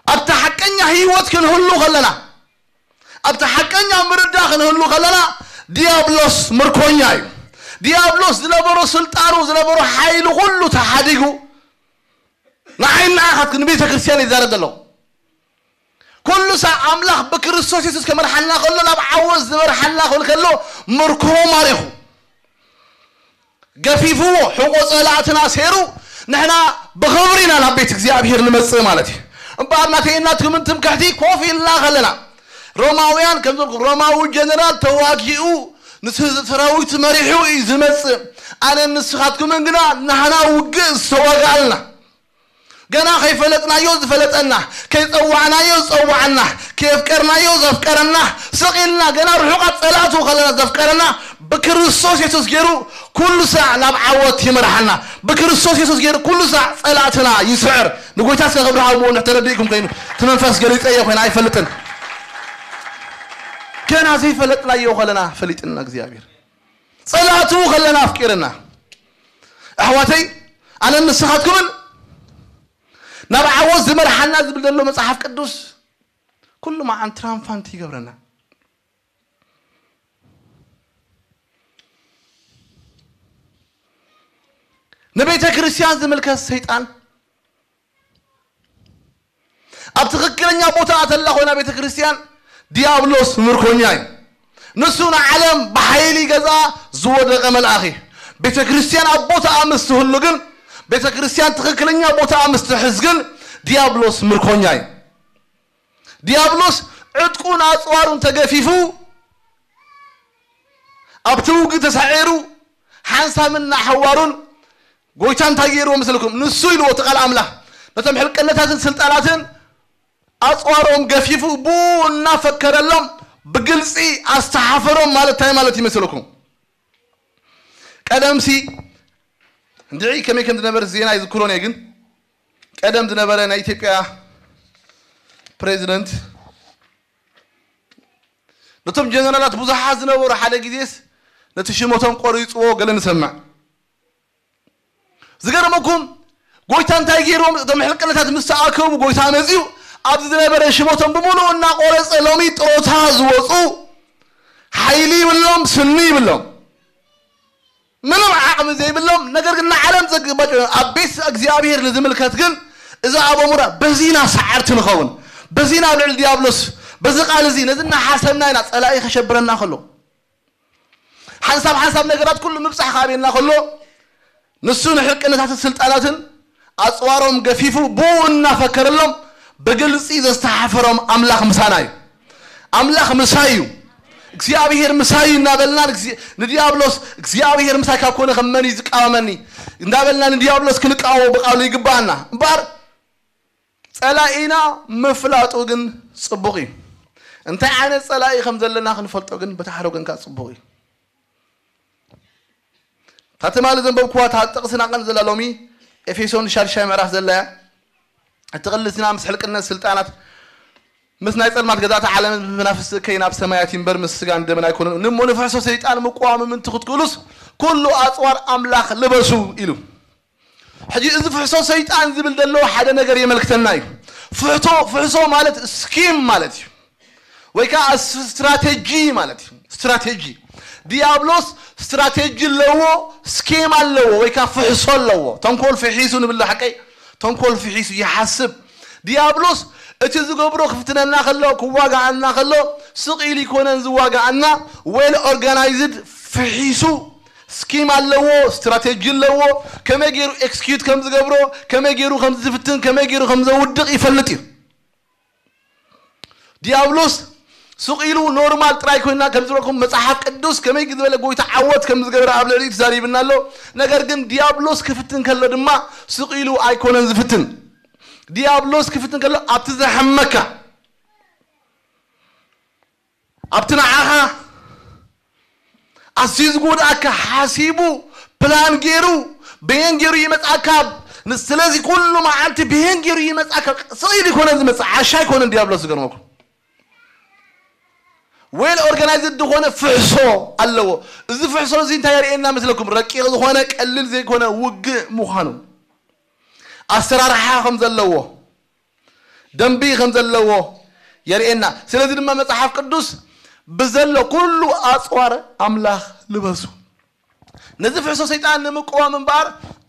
ኣብቲ ሓቀኛ ህይወት ክንህሉ ከለና ኣብቲ ሓቀኛ ምርዳ ክንህሉ ከለና ዲያብሎስ ምርኮኛ እዩ። ዲያብሎስ ዝነበሮ ስልጣኑ ዝነበሮ ሓይሉ ኩሉ ተሓዲጉ ንዓይ ንዓኻትኩን ንቤተ ክርስቲያን ይዛረብ ዘሎ ኩሉ ሳዕ ኣምላኽ ብክርስቶስ የሱስ ከመርሓልና ከሎ ናብ ዓወት ዝመርሓልና ክብል ከሎ ምርኮ ማሪኹ ገፊፍዎ ሕቆ ጸላእትና ሴሩ ንሕና ብኽብሪ ኢና ናብ ቤት እግዚኣብሔር ንመጽእ ማለት እዩ። እምበኣር ናተይ እናትኩምን ትምክሕቲ ኮፍ ኢልና ከለና ሮማውያን ከምዞም ሮማዊ ጀነራል ተዋጊኡ ንስ ሰራዊት መሪሑ እዩ ዝመጽእ። ኣነ ንስኻትኩምን ግና ናህና ውግእ ዝተዋጋኣልና ገና ከይፈለጥናዮ ዝፈለጠና ከይጸዋዕናዮ ዝጸዋዕና ከየፍቀርናዮ ዘፍቀረና ስቕ ኢልና ገና ርሑቓት ጸላእቱ ከለና ዘፍቀረና ብክርስቶስ የሱስ ገይሩ ኩሉ ሳዕ ናብ ዓወት ይመርሓና። ብክርስቶስ የሱስ ገይሩ ኩሉ ሳዕ ጸላእትና ይስዕር። ንጎይታ እስከ ክብሪ ሃብዎ እንድሕር ተረዲእኩም ኮይኑ እቲ መንፈስ ገሊጸዮ ኮይነ ኣይፈልጥን። ገና ዘይፈለጥናዮ ከለና ፈሊጥና እግዚኣብሔር ጸላእቱ ከለና ኣፍቂርና ኣሕዋተይ ኣነ ንስኻትኩምን ናብ ዓወት ዝመርሓና ዝብል ዘሎ መጽሓፍ ቅዱስ ኩሉ መዓን ትራንፋንት ይገብረና። ንቤተ ክርስቲያን ዝምልከት ሰይጣን ኣብ ትኽክለኛ ቦታ ኣተላ ኮይና ቤተ ክርስቲያን ዲያብሎስ ምርኮኛ እዩ። ንሱ ንዓለም ብሓይሊ ገዛ ዝወደቀ መልኣኽ እዩ። ቤተ ክርስቲያን ኣብ ቦታኣ ምስ ትህሉ ግን ቤተ ክርስቲያን ትኽክለኛ ቦታኣ ምስ ትሕዝ ግን ዲያብሎስ ምርኮኛ እዩ። ዲያብሎስ ዕጥቁን ኣጽዋሩን ተገፊፉ ኣብቲ ውግእ ተሳዒሩ ሓንሳብን ንሓዋሩን ጎይታ እንታይ ገይርዎ መስለኩም? ንሱ ኢልዎ እቲ ቃል ኣምላኽ ነቶም ሕልቅነታትን ስልጣናትን ኣጽዋሮም ገፊፉ ብኡ እናፈከረሎም ብግልጺ ኣስተሓፈሮም ማለት እንታይ ማለት ይመስለኩም? ቀደምሲ እንድዒ ከመይ ከም ዝነበረ ዜና ይዝክሮን እየ ግን ቀደም ዝነበረ ናይ ኢትዮጵያ ፕሬዚደንት ነቶም ጀነራላት ብዙሓት ዝነበሩ ሓደ ግዜስ ነቲ ሽመቶም ቆሪፅዎ ገለ ንሰምዕ። ዝገርመኩም ጎይታ እንታይ ገይርዎም? እቶም ሕልቅነታት ምስ ተኣከቡ ጎይታ መፅዩ ኣብዚ ዝነበረ ሽመቶም ብምሉኡ እናቆረፀ ሎሚ ጥሮታ ዝወፁ ሓይሊ ይብሎም ስኒ ይብሎም ምንም ዓቕሚ ዘይብሎም ነገር ግን ንዓለም ዘግባጭ ኣብ ቤት እግዚኣብሔር ንዝምልከት ግን እዛ ኣበሙራ በዚና ሰዓርቲ ንኸውን በዚና ኣብ ልዕሊ ዲያብሎስ በዚ ቃል እዚ ነዚ እናሓሰብና ኢና ፀላኢ ከሸብረና ከሎ ሓንሳብ ሓንሳብ ነገራት ኩሉ ምብፃሕ ካበየና ከሎ ንሱ ንሕቅነታትን ስልጣናትን ኣፅዋሮም ገፊፉ ብኡ እናፈከረሎም ብግልፂ ዘስተሓፈሮም ኣምላኽ ምሳና እዩ። ኣምላኽ ምሳይ እዩ። እግዚኣብሔር ምሳይ እናበልና ንድያብሎስ እግዚኣብሔር ምሳይ ካብ ኮነ ከም መን እዩ ዝቃወመኒ እንዳበልና ንድያብሎስ ክንቃወሞ ብቃሉ ይግባኣና እምበር ጸላኢና ምፍላጡ ግን ጽቡቕ እዩ። እንታይ ዓይነት ጸላኢ ከም ዘለና ክንፈልጦ ግን በታሕሮ ግን ከዓ ጽቡቕ እዩ። እታ ትማሊ ዘንበብኩዋ እታ ጥቕስና ቀን ዘላ ሎሚ ኤፌሶን ሻድሻይ ምዕራፍ ዘላ እያ። እቲ ቅልስና ምስ ሕልቅነት ስልጣናት ምስ ናይ ጸልማት ገዛእቲ ዓለምን መናፍስቲ እከይ ናብ ሰማያት እምበር ምስ ስጋን ደምን ኣይኮነን። ንሞ ንፍሕሶ ሰይጣን ምቋም ምንቲ ክትክእሉስ ኩሉ ኣጽዋር ኣምላኽ ልበሱ ኢሉ። ሕጂ እዚ ፍሕሶ ሰይጣን ዝብል ዘለዎ ሓደ ነገር የመልክተና እዩ። ፍሕቶ ፍሕሶ ማለት ስኪም ማለት እዩ። ወይ ከዓ ስትራቴጂ ማለት እዩ። ስትራቴጂ ዲያብሎስ ስትራቴጂ ኣለዎ፣ ስኬም ኣለዎ፣ ወይ ከዓ ፍሕሶ ኣለዎ። ተንኮል ፍሒሱ ንብል ሓቀይ ተንኮል ፍሒሱ ይሓስብ። ዲያብሎስ እቲ ዝገብሮ ክፍትነና ከሎ ክዋጋኣና ከሎ ስቕ ኢሉ ይኮነን ዝዋጋኣና፣ ዌል ኦርጋናይዝድ ፍሒሱ ስኪም ኣለዎ፣ ስትራቴጂ ኣለዎ። ከመይ ገይሩ ኤክስኪዩት ከም ዝገብሮ፣ ከመይ ገይሩ ከም ዝፍትን፣ ከመይ ገይሩ ከም ዘውድቕ ይፈልጥ እዩ። ዲያብሎስ ስቕ ኢሉ ኖርማል ጥራይ ኮይና ከም ዝበለኩም መጽሓፍ ቅዱስ ከመይ ዝበለ ጎይታ ዓወት ከም ዝገበረ ኣብ ልዕሊ ተዛሪብና ኣሎ። ነገር ግን ዲያብሎስ ክፍትን ከሎ ድማ ስቕ ኢሉ ኣይኮነን ዝፍትን። ዲያብሎስ ክፍትን ከሎ ኣብቲ ዘሐመካ ኣብቲ ንዓኻ ኣዝዩ ዝጎድኣካ ሓሲቡ ፕላን ገይሩ በየን ገይሩ ይመፅኣካ። ስለዚ ኩሉ መዓልቲ በየን ገይሩ ይመፅኣካ። ስቕ ኢሉ ይኮነ ዝመፅእ ዓሻ ይኮነ ዲያብሎስ ዝገርመኩም ዌል ኦርጋናይዝድ ዝኾነ ፍሕሶ ኣለዎ። እዚ ፍሕሶ እዚ እንታይ የርእየና መስለኩም? ረቂቕ ዝኾነ ቀሊል ዘይኮነ ውግእ ምዃኑ ኣሰራርሓ ከም ዘለዎ ደንቢ ከም ዘለዎ የርእየና። ስለዚ ድማ መጽሓፍ ቅዱስ ብዘሎ ኩሉ ኣጽዋር ኣምላኽ ልበሱ። ነዚ ፍሕሶ ሰይጣን ንምቅዋም እምበኣር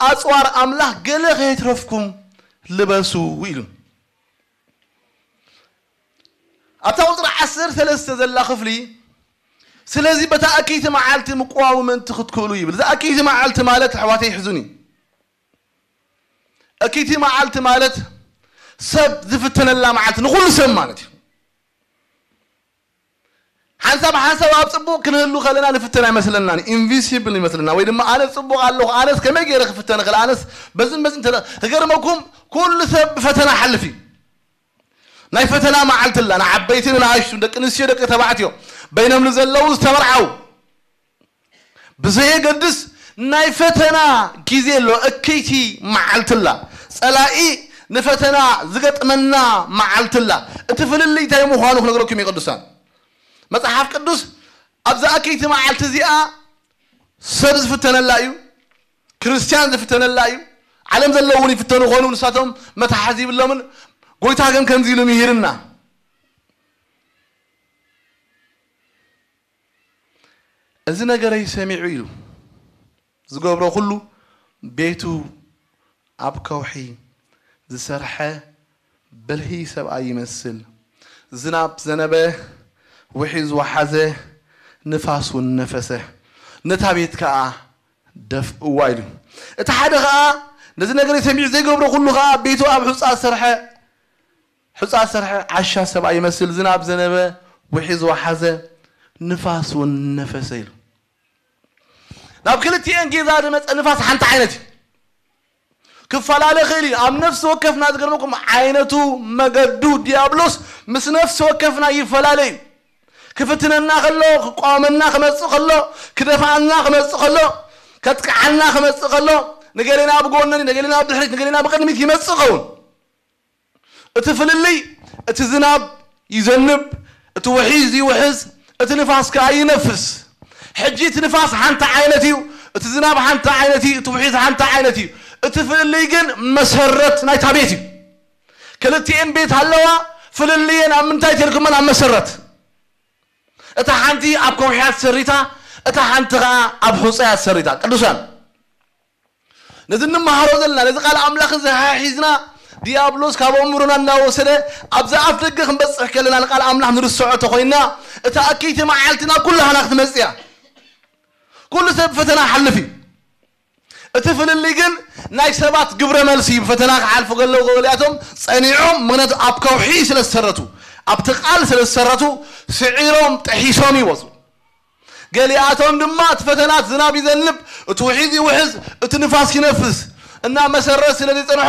ኣጽዋር ኣምላኽ ገለ ከየትረፍኩም ልበሱ ኢሉ። ኣብታ ቁፅሪ ዓሰርተ ሰለስተ ዘላ ክፍሊ ስለዚ በታ ኣክይቲ መዓልቲ ምቅዋሙ ምእንቲ ክትክእሉ ይብል። እዛ ኣክይቲ መዓልቲ ማለት ኣሕዋተይ ይሕዙኒ። እኪቲ መዓልቲ ማለት ሰብ ዝፍተነላ መዓልቲ ንኩሉ ሰብ ማለት እዩ። ሓንሳብ ሓንሳብ ኣብ ፅቡቕ ክንህሉ ከለና ንፍተን ኣይመስለናን፣ ኢንቪሲብል ይመስለና። ወይ ድማ ኣነ ፅቡቕ ኣለኹ፣ ኣነስ ከመይ ገይረ ክፍተን እኽእል፣ ኣነስ በዝን በዝን ተለ-፣ ክገርመኩም ኩሉ ሰብ ብፈተና ሓልፍ እዩ። ናይ ፈተና መዓልቲ ኣላ፣ ንዓበይቲ ንንኣሽቱ፣ ደቂ ኣንስትዮ ደቂ ተባዕትዮ፣ በይኖም ንዘለዉ ዝተመርዓው ብዘየገድስ ናይ ፈተና ግዜ ኣሎ። እክይቲ መዓልትላ ጸላኢ ንፈተና ዝገጥመና መዓልትላ። እቲ ፍልልይ እንታይ ምዃኑ ክነግረኩም እዩ ቅዱሳን። መጽሓፍ ቅዱስ ኣብዛ እክይቲ መዓልቲ እዚኣ ሰብ ዝፍተነላ እዩ። ክርስቲያን ዝፍተነላ እዩ። ዓለም ዘለዉ እውን ይፍተኑ ኾኑ፣ ንሳቶም መትሓዚ ይብሎምን። ጎይታ ግን ከምዚ ኢሉ ምሂርና። እዚ ነገረይ ሰሚዑ ኢሉ ዝገብሮ ኩሉ ቤቱ ኣብ ከውሒ ዝሰርሐ ብልሂ ሰብኣይ ይመስል። ዝናብ ዘነበ፣ ውሒዝ ወሓዘ፣ ንፋስ እውን ነፈሰ፣ ነታ ቤት ከኣ ደፍእዋ ኢሉ። እቲ ሓደ ከኣ ነዚ ነገረይ ሰሚዑ ዘይገብሮ ኩሉ ከኣ ቤቱ ኣብ ሑጻ ዝሰርሐ ሑጻ ዝሰርሐ ዓሻ ሰብኣይ ይመስል። ዝናብ ዘነበ፣ ውሒዝ ወሓዘ፣ ንፋስ እውን ነፈሰ ኢሉ። ናብ ክልቲኤን ጌዛ ዝመጸ ንፋስ ሓንቲ ዓይነት እዩ። ክፈላለ ይኽእል እዩ። ኣብ ነፍሲ ወከፍና ዝገርመኩም ዓይነቱ መገዱ ዲያብሎስ ምስ ነፍሲ ወከፍና ይፈላለ እዩ። ክፍትነና ከሎ፣ ክቋመና ክመጽእ ከሎ፣ ክደፍኣና ክመጽእ ከሎ፣ ከጥቅዓና ክመጽእ ከሎ፣ ንገሌና ብጎኒ፣ ንገሌና ብድሕሪት፣ ንገሌና ብቅድሚት ይመጽእ ኸውን። እቲ ፍልልይ፣ እቲ ዝናብ ይዘንብ፣ እቲ ውሒዝ ይውሕዝ፣ እቲ ንፋስ ከኣ ይነፍስ። ሕጂ እቲ ንፋስ ሓንቲ ዓይነት እዩ፣ እቲ ዝናብ ሓንቲ ዓይነት እዩ፣ እቲ ውሒዝ ሓንቲ ዓይነት እዩ። እቲ ፍልልይ ግን መሰረት ናይታ ቤት እዩ። ክልቲኤን ቤት ኣለዋ፣ ፍልልየን ኣብ ምንታይ ተልኩመን? ኣብ መሰረት። እታ ሓንቲ ኣብ ከውሕያ ትሰሪታ፣ እታ ሓንቲ ኸዓ ኣብ ሑፀያ ትሰሪታ። ቅዱሳን ነዚ እንመሃሮ ዘለና ነዚ ቃል ኣምላኽ እዚ ሓሒዝና ዲያብሎስ ካብ ኣእምሮና እናወሰደ ኣብዛ ኣፍ ደገ ክንበፅሕ ከለና ንቃል ኣምላኽ ንርስዖ ተኮይንና እታ ኣከይቲ መዓልቲ ናብ ኩላህና ክትመፅእ እያ። ኩሉ ሰብ ፈተና ሓልፍ እዩ። እቲ ፍልልይ ግን ናይ ሰባት ግብረ መልሲ እዩ። ፈተና ክሓልፉ ከለዉ ገሊኣቶም ፀኒዖም ምክንያቱ ኣብ ከውሒ ስለ ዝሰረቱ ኣብቲ ቃል ስለ ዝሰረቱ ስዒሮም ጥሒሶም ይወፁ። ገሊኣቶም ድማ እቲ ፈተና፣ እቲ ዝናብ ይዘንብ፣ እቲ ውሒዝ ይውሕዝ፣ እቲ ንፋስ ይነፍስ እና መሰረት ስለ ዝጸንሖ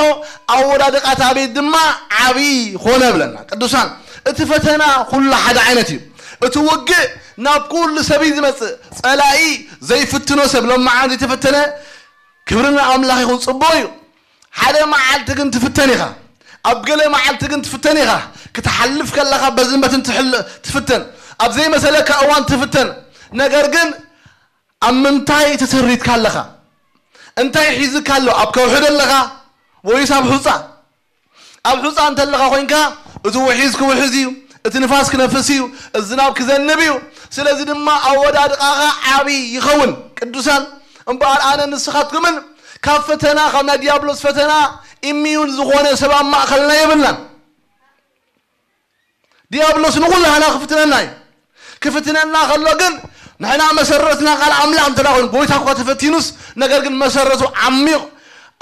ኣወዳድቓ እታ ቤት ድማ ዓብዪ ኾነ ብለና። ቅዱሳን፣ እቲ ፈተና ኩሉ ሓደ ዓይነት እዩ። እቲ ውግእ ናብ ኩሉ ሰብ እዩ ዝመጽእ። ጸላኢ ዘይፍትኖ ሰብ ሎማዓን ዘይተፈተነ ክብሪ ንኣምላኽ ይኹን፣ ጽቡቕ እዩ። ሓደ መዓልቲ ግን ትፍተን ኢኻ። ኣብ ገለ መዓልቲ ግን ትፍተን ኢኻ። ክትሓልፍ ከለኻ በዝን በትን ትሕል-፣ ትፍተን። ኣብ ዘይመሰለካ እዋን ትፍተን። ነገር ግን ኣብ ምንታይ ተሰሪትካ ኣለኻ? እንታይ ሒዝካ ኣሎ? ኣብ ከውሒ ዶ ኣለኻ ወይስ ኣብ ሑጻ? ኣብ ሑጻ እንተለኻ ኮይንካ፣ እቲ ውሒዝ ክውሕዝ እዩ፣ እቲ ንፋስ ክነፍስ እዩ፣ እዚ ዝናብ ክዘንብ እዩ። ስለዚ ድማ ኣወዳድቓኻ ዓብዪ ይኸውን። ቅዱሳን፣ እምበኣር ኣነ ንስኻትኩምን ካብ ፈተና፣ ካብ ናይ ዲያብሎስ ፈተና ኢሚዩን ዝኾነ ሰብ ኣብ ማእኸልና የብልናን። ዲያብሎስ ንኹላህና ክፍትነና እዩ። ክፍትነና ከሎ ግን ንሕና መሰረትና ቃል ኣምላኽ እንተ ደኣ ኮይኑ፣ ጎይታ እኳ ተፈቲኑስ፣ ነገር ግን መሰረቱ ዓሚቕ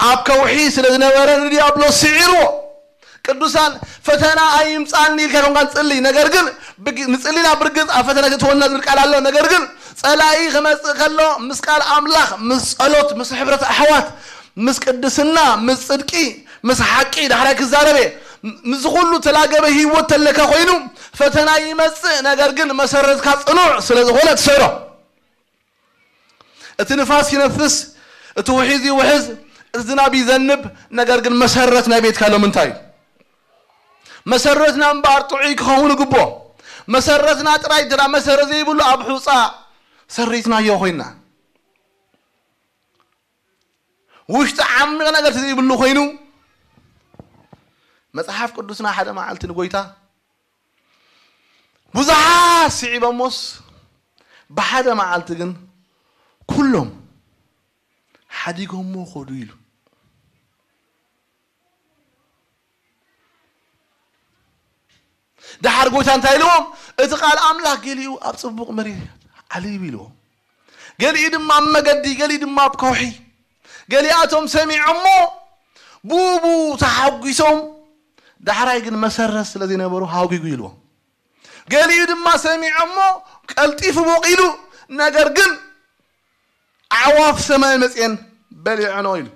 ኣብ ከውሒ ስለ ዝነበረ ንዲያብሎስ ስዒርዎ። ቅዱሳን፣ ፈተና ኣይምጻኒ ኢልካ ከምካ ንጽሊ፣ ነገር ግን ብግ-፣ ንጽሊና ብርግጽ ኣብ ፈተና ትእትወና ዝብል ቃል ኣሎ። ነገር ግን ጸላኢ ክመጽእ ከሎ ምስ ቃል ኣምላኽ፣ ምስ ጸሎት፣ ምስ ሕብረት ኣሕዋት፣ ምስ ቅድስና፣ ምስ ጽድቂ፣ ምስ ሓቂ ዳሕራይ ክዛረበ፣ ም-፣ ምስ ኩሉ ተላገበ ህይወት ተለካ ኮይኑ ፈተና ይመጽእ፣ ነገር ግን መሰረትካ ጽኑዕ ስለ ዝኾነ ትሰዕሮ። እቲ ንፋስ ይነፍስ፣ እቲ ውሒዝ ይውሕዝ፣ እቲ ዝናብ ይዘንብ፣ ነገር ግን መሰረት ናይ ቤትካ ሎም እንታይ እዩ? መሰረትና እምበኣር ጥዑይ ክኸውን ይግብኦ። መሰረትና ጥራይ እንተ ደኣ መሰረት ዘይብሉ ኣብ ሑጻ ሰሪትናዮ ኮይና፣ ውሽጢ ዓሚቕ ነገር ዘይብሉ ኮይኑ፣ መጽሓፍ ቅዱስና ሓደ መዓልቲ ንጎይታ ብዙሓት ስዒቦሞስ፣ ብሓደ መዓልቲ ግን ኩሎም ሓዲጎሞ ኸዱ ኢሉ። ደሓር ጎይታ እንታይ ኢልዎም? እቲ ቃል ኣምላኽ ገሊኡ ኣብ ጽቡቕ መሬት ዓሊቡ ኢልዎም። ገሊኡ ድማ ኣብ መገዲ፣ ገሊኡ ድማ ኣብ ከውሒ። ገሊኣቶም ሰሚዖሞ ብኡ ብኡ ተሓጒሶም፣ ዳሕራይ ግን መሰረት ስለ ዘይነበሩ ሃጒጉ ኢልዎም። ገሊኡ ድማ ሰሚዖሞ ቀልጢፉ ቦቒሉ፣ ነገር ግን ኣዕዋፍ ሰማይ መጽየን በሊዐኖ ኢሉ።